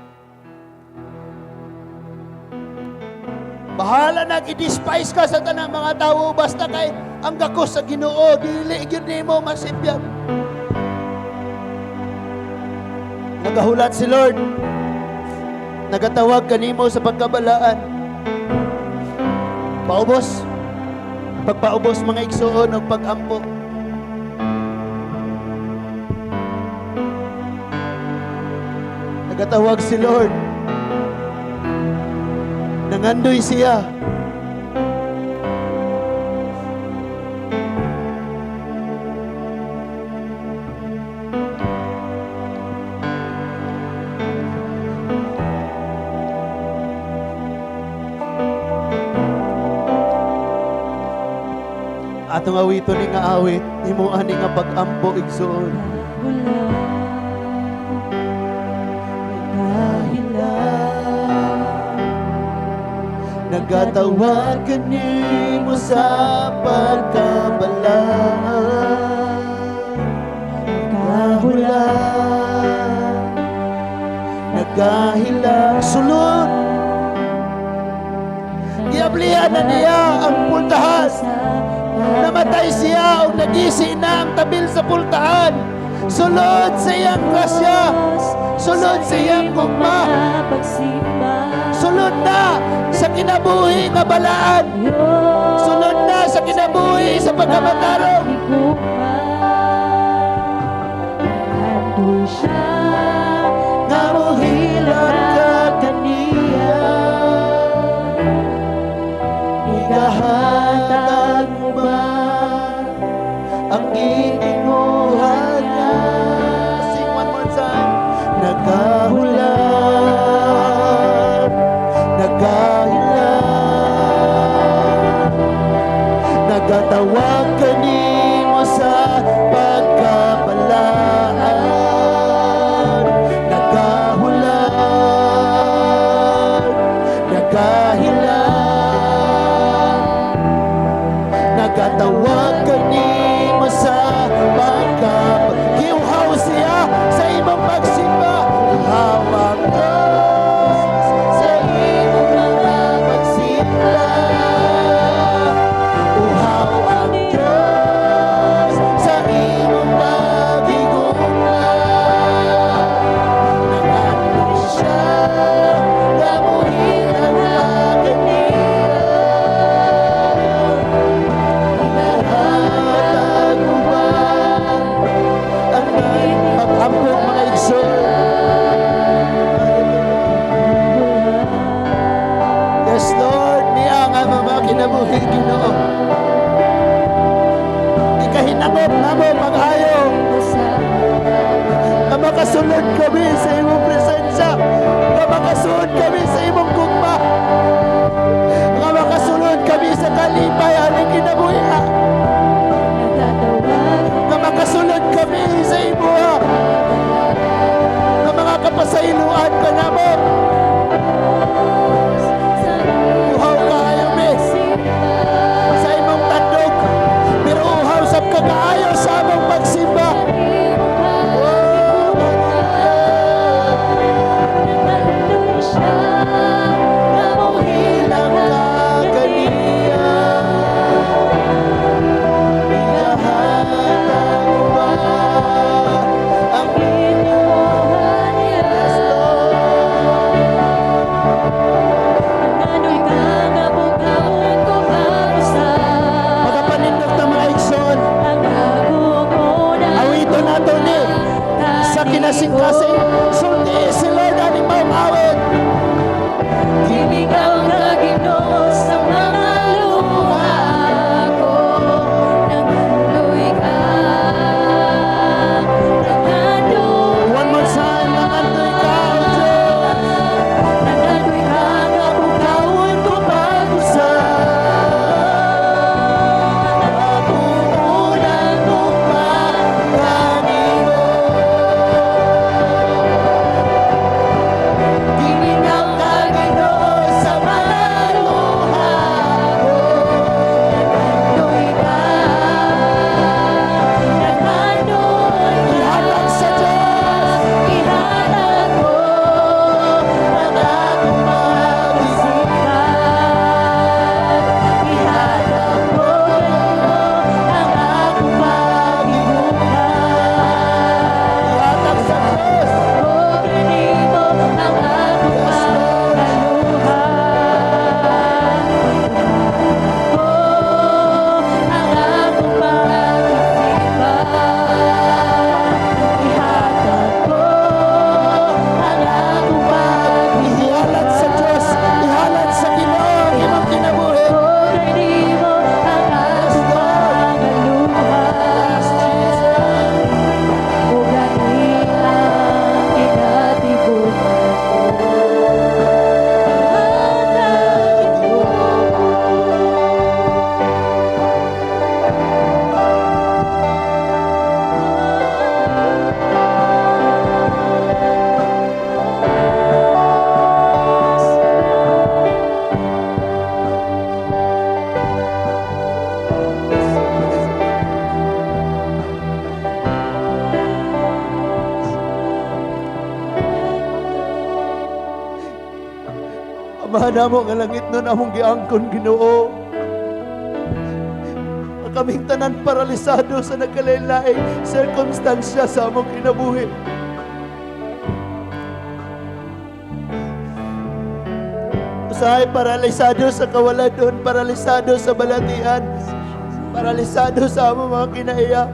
Bahala na i-despise ka sa tanang mga tawo, basta kay ang gakos sa Ginoo dili gyud nimo masipyat. Nagahulat si Lord. Nagatawag kanimo sa pagkabalaan. Paubos. Pagpaubos, mga igsuon, og pagampo. Nagatawag si Lord. Nangandoy siya. Atong awiton ni nga awit, nimo ani nga pag-ampo, igsoon. Wala dahilan. Nagatawag kanimo sa pagkabalaan. Kahula. Nagahilak, sulod. Giablihan na niya ang pultahan. Namatay siya o nagisi na ang tabil sa pultahan. Sulod sa iyang grasya. Sulod sa iyang gugma. Sulod na sa kinabuhi nga balaan. Sulod na sa kinabuhi sa pagkamatarong. Nandoy siya nga mohilak ka kaniya. Igahatag mo ba ang gitinguhan niya? Sing one more time. Nagahulat, nagahilat, nagatawag kanimo sa pagkabalaan. Nagahulat, nagahilat, nagatawag kanimo sa pagkab. Giuhaw siya sa imong pagsimba. Uhaw ang Diyos sa imong mga pagsimba. Uhaw ang Diyos sa imong paghigugma. Nangandoy siya nga mohilak ka kaniya. Nahatag mo ba ang pag-ampo, mga igsoon? Yes, Lord, niya nga mga kinabuhi, Ginoo. Ikahinangop namo pag-ayo nga makasulod kami sa imong presensya, nga makasulod kami sa imong gugma, nga makasulod kami sa kalipay aning kinabuhi, nga makasulod kami sa imuha nga mga kapasayloan ka namo. kasing-kasing. Sulti si Lord aning maong awit. Gimingaw ka, Ginoo, sa mga luha ko. Nangandoy ka, nangandoy. One more time, nangandoy ka, O Diyos. Nangandoy ka nga Pugawon ko pag-usab. Unang gugma kanimo. Gimingaw ka, Ginoo, sa mga luha ko. Nangandoy ka, nangandoy ka. Ihatag sa Diyos. Ihatag ko ang akong pag-isipan. Ihatag ko ang akong pag-ibuhat. Ihatag sa Diyos. O kanimo ang akong pagkaluha. Ko ang akong pag-isipan. Ihatag ko ang akong pag-isipan. Ihalat sa Diyos. Ihalat sa Ginoo ang imong kinabuhi. O kanimo ang akong pagkaluha. O gani ang kinatibuk-an ko. Hatagin mo. Amahan namo nga langitnon, among giangkon, Ginoo. Ang kaming tanan paralisado sa nagkalain-laing sirkumstansya sa among kinabuhi. Usahay paralisado sa kawaladon, paralisado sa balatian, paralisado sa among mga kinaiya.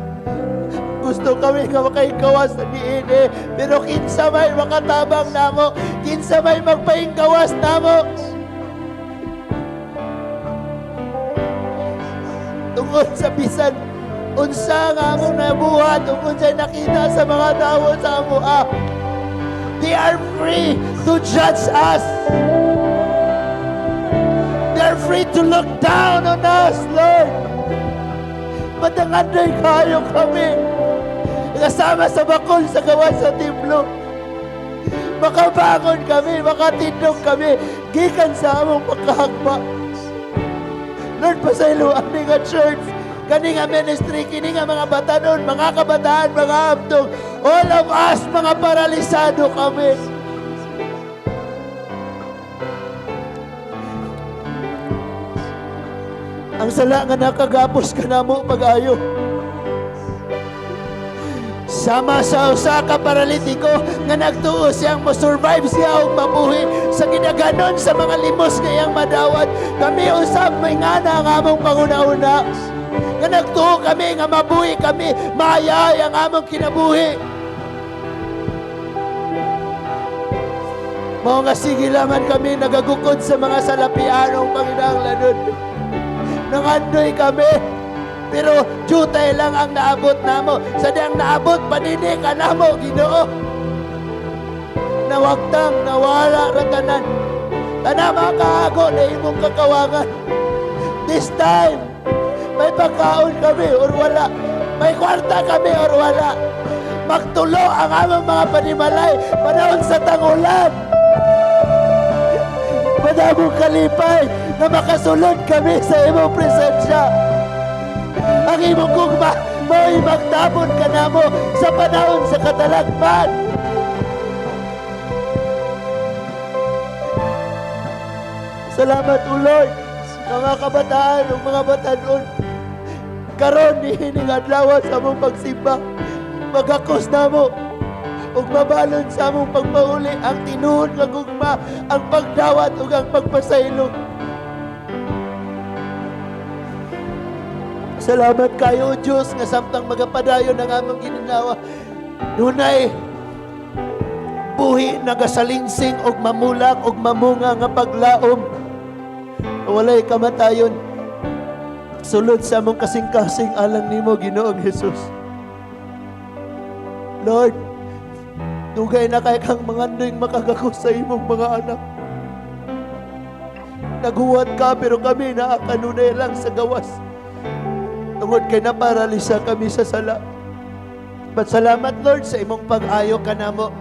Gusto kami nga makainggawas sa niini, pero kinsa may makatabang namo, kinsa may magpainggawas namo. Tungod sa bisan unsa nga among nabuhat, tungod sa nakita sa mga tao sa amoa. They are free to judge us. They are free to look down on us, Lord. Madanganday kayo kami. Kasama sa bakol sa gawas sa templo. Makabangon kami, makatindog kami, gikan sa among pagkahagba. Lord, pasaylo ani nga church, kani nga ministry, kini nga mga batanon, mga kabataan, mga abdong, all of us, mga paralisado kami. Ang sala nga nakagapos ka namo pag-ayo. Sama sa usa ka paralitiko nga nagtuo siyang mo-survive siya og mabuhi sa gidaganon sa mga limos nga iyang madawat. Kami usab may ngana ang among panguna-una. Nga nagtuo kami nga mabuhi kami, maayay ang among kinabuhi. Mao nga sige laman kami nagagukod sa mga salapianong panginahanglanon. Nangandoy kami, pero jutay lang ang naabot namo. Sa diyang naabot, panini ka namo, Ginoo. Nawagtang, nawala ratanan. Tanang makaago na imong kakawangan. This time, may pagkaon kami or wala. May kwarta kami or wala. Magtulo ang among mga panimalay panahon sa tangulan. Madamong kalipay na makasulod kami sa imong presensya. Ang imong gugma, mao'y magtabon ka namo sa panahon sa katalagman. Salamat, O Lord, mga kabataan ug mga batanon. Karon niining adlaw sa among pagsimba, magakos namo ug mabalon sa among pagpauli ang tinuod nga gugma, ang pagdawat ug ang pagpasaylo. Salamat kayo, O Diyos, nga samtang magapadayon ang among gininawa. Dunay Buhi nagasalingsing og mamulak og mamunga nga paglaom. Walay kamatayon. Sulod sa among kasing-kasing alang nimo, Ginoong Jesus. Lord, dugay na kay kang mangandoy makagakos sa imong mga anak. Naghuwat ka pero kami naa kanunay lang sa gawas. Tungod kay naparalisa kami sa sala. But salamat, Lord, sa imong pag-ayo kanamo.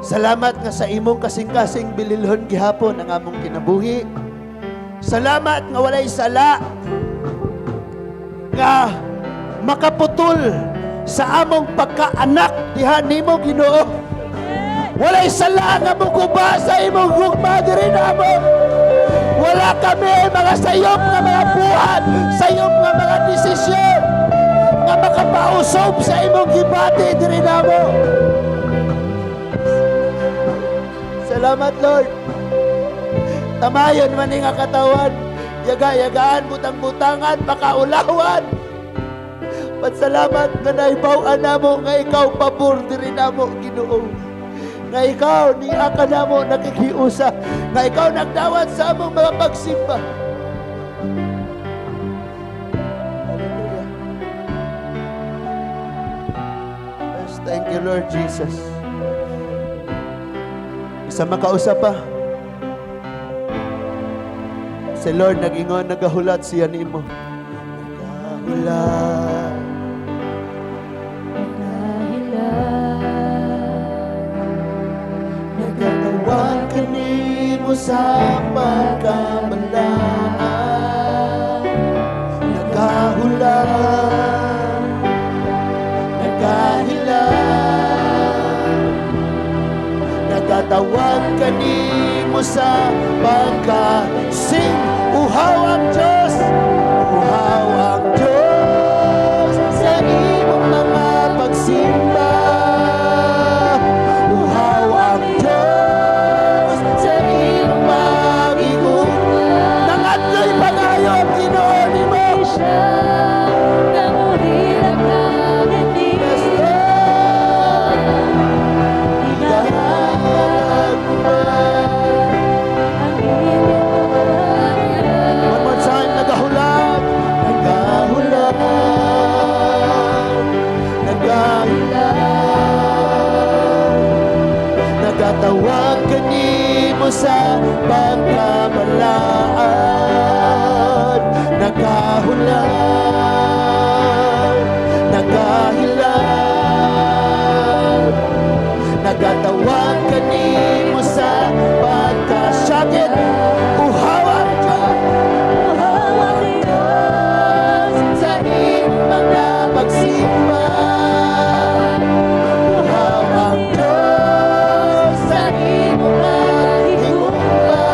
Salamat nga sa imong kasing-kasing bililhon gihapon ang among kinabuhi. Salamat nga walay sala nga makaputol sa among pagkaanak diha nimo, Ginoo. Walay sala nga muguba sa imong gugma diri namo. Wala kami mga sayop nga mga buhat, sayop nga mga desisyon nga makapausab sa imong gibati diri namo. Salamat, Lord. Tamayon man ni nga katawan, yaga-yagaan, butang-butangan, pakaulawan. But salamat nga naibaw-an namo nga ikaw pabor diri namo, Ginoo. Nga ikaw niya ka namo nakikiusa, nga ikaw nagdawat sa among mga pagsimba. Hallelujah. Yes, thank you, Lord Jesus. Isa makausap pa. Si Lord nag-ingon, nagahulat siya nimo. Nagahulat. Nagahilat. Nagatawag kanimo sa pagkamalaan. Nagahulat. Nagahilat. Nagatawag kanimo sa pagka. Sing, uhaw ang Diyos. Uhaw ang Diyos sa imong mga pagsimba. Uhaw ang Diyos sa imong pag-igugma. Nangadloy pagayo ang Ginoo nimo. Siya nanguhilak ng Yes, Lord. Ginahagma ang iyong. One more time, nagahulat. Nagahulat. Nagahulat. Nagatawag kanimo sa pagkamalaan. Nagahulat. Nagahilat. Nagatawag kanimo sa pagkasakit. Uhaw ang Diyos. Uhaw ang Diyos sa iyong mga pagsimba. Uhaw ang Diyos sa iyong mga higugma.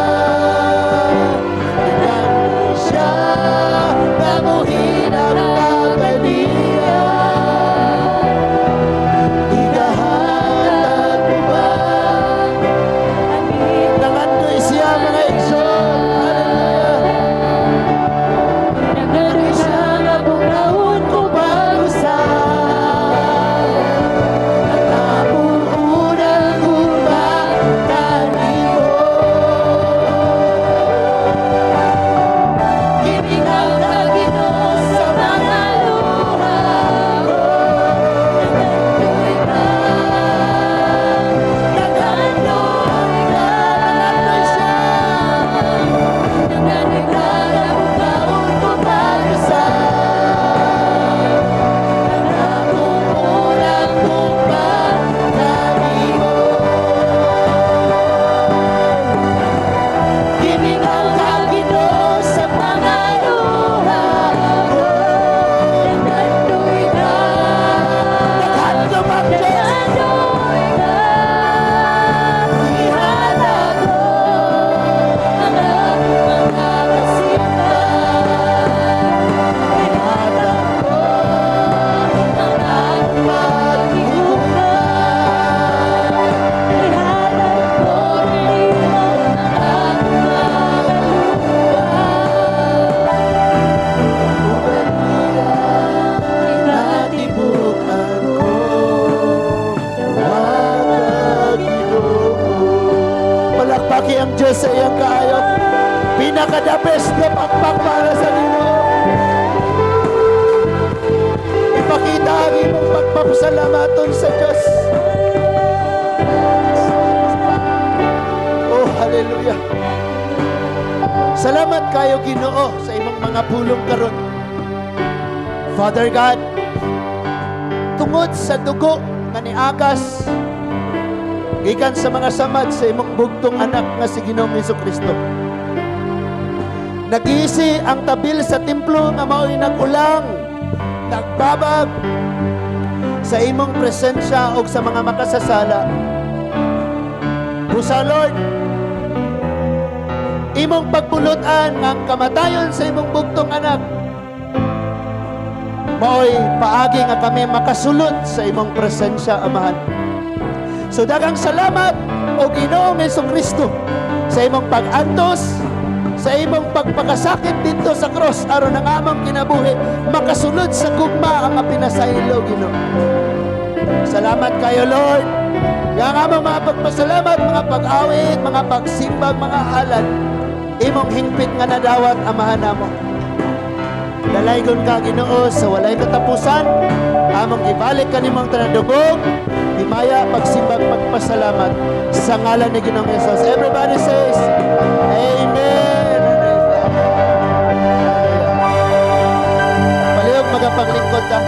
Diyos sa iyang kaayo. Pinaka the best na pakpak para sa Ginoo. Ipakita ang imong pagpapasalamaton sa Diyos. Oh, hallelujah. Salamat kayo, Ginoo, sa imong mga pulong karon. Father God, tungod sa dugo nga niagas gikan sa mga samad sa imong bugtong anak nga si Ginoong Kristo, nagisi ang tabil sa templo nga mao'y nag-ulang, nagbabag sa imong presensya og sa mga makasasala. Busa, Lord, imong pagbulutan ang kamatayon sa imong bugtong anak maoy paagi nga kami makasulod sa imong presensya, Amahan. So daghang salamat, o Ginoong Kristo, sa imong pag-antos, sa imong pagpakasakit didto sa cross aron ang among kinabuhi makasulod sa gugma ang pinasaylo, Ginoo. Salamat kayo, Lord. Yang among mga pagpasalamat, mga pag-awit, mga pagsimbag, mga halad, imong hingpit nga nadawat, Amahan namo. Dalaygon ka, Ginoo, sa walay katapusan. Among ibalik kanimong tanadugog, himaya, pagsimbag, pagpasalamat sa ngalan ni Ginoong Jesus. Everybody says, "Amen." Palihog magapaglingkod ta.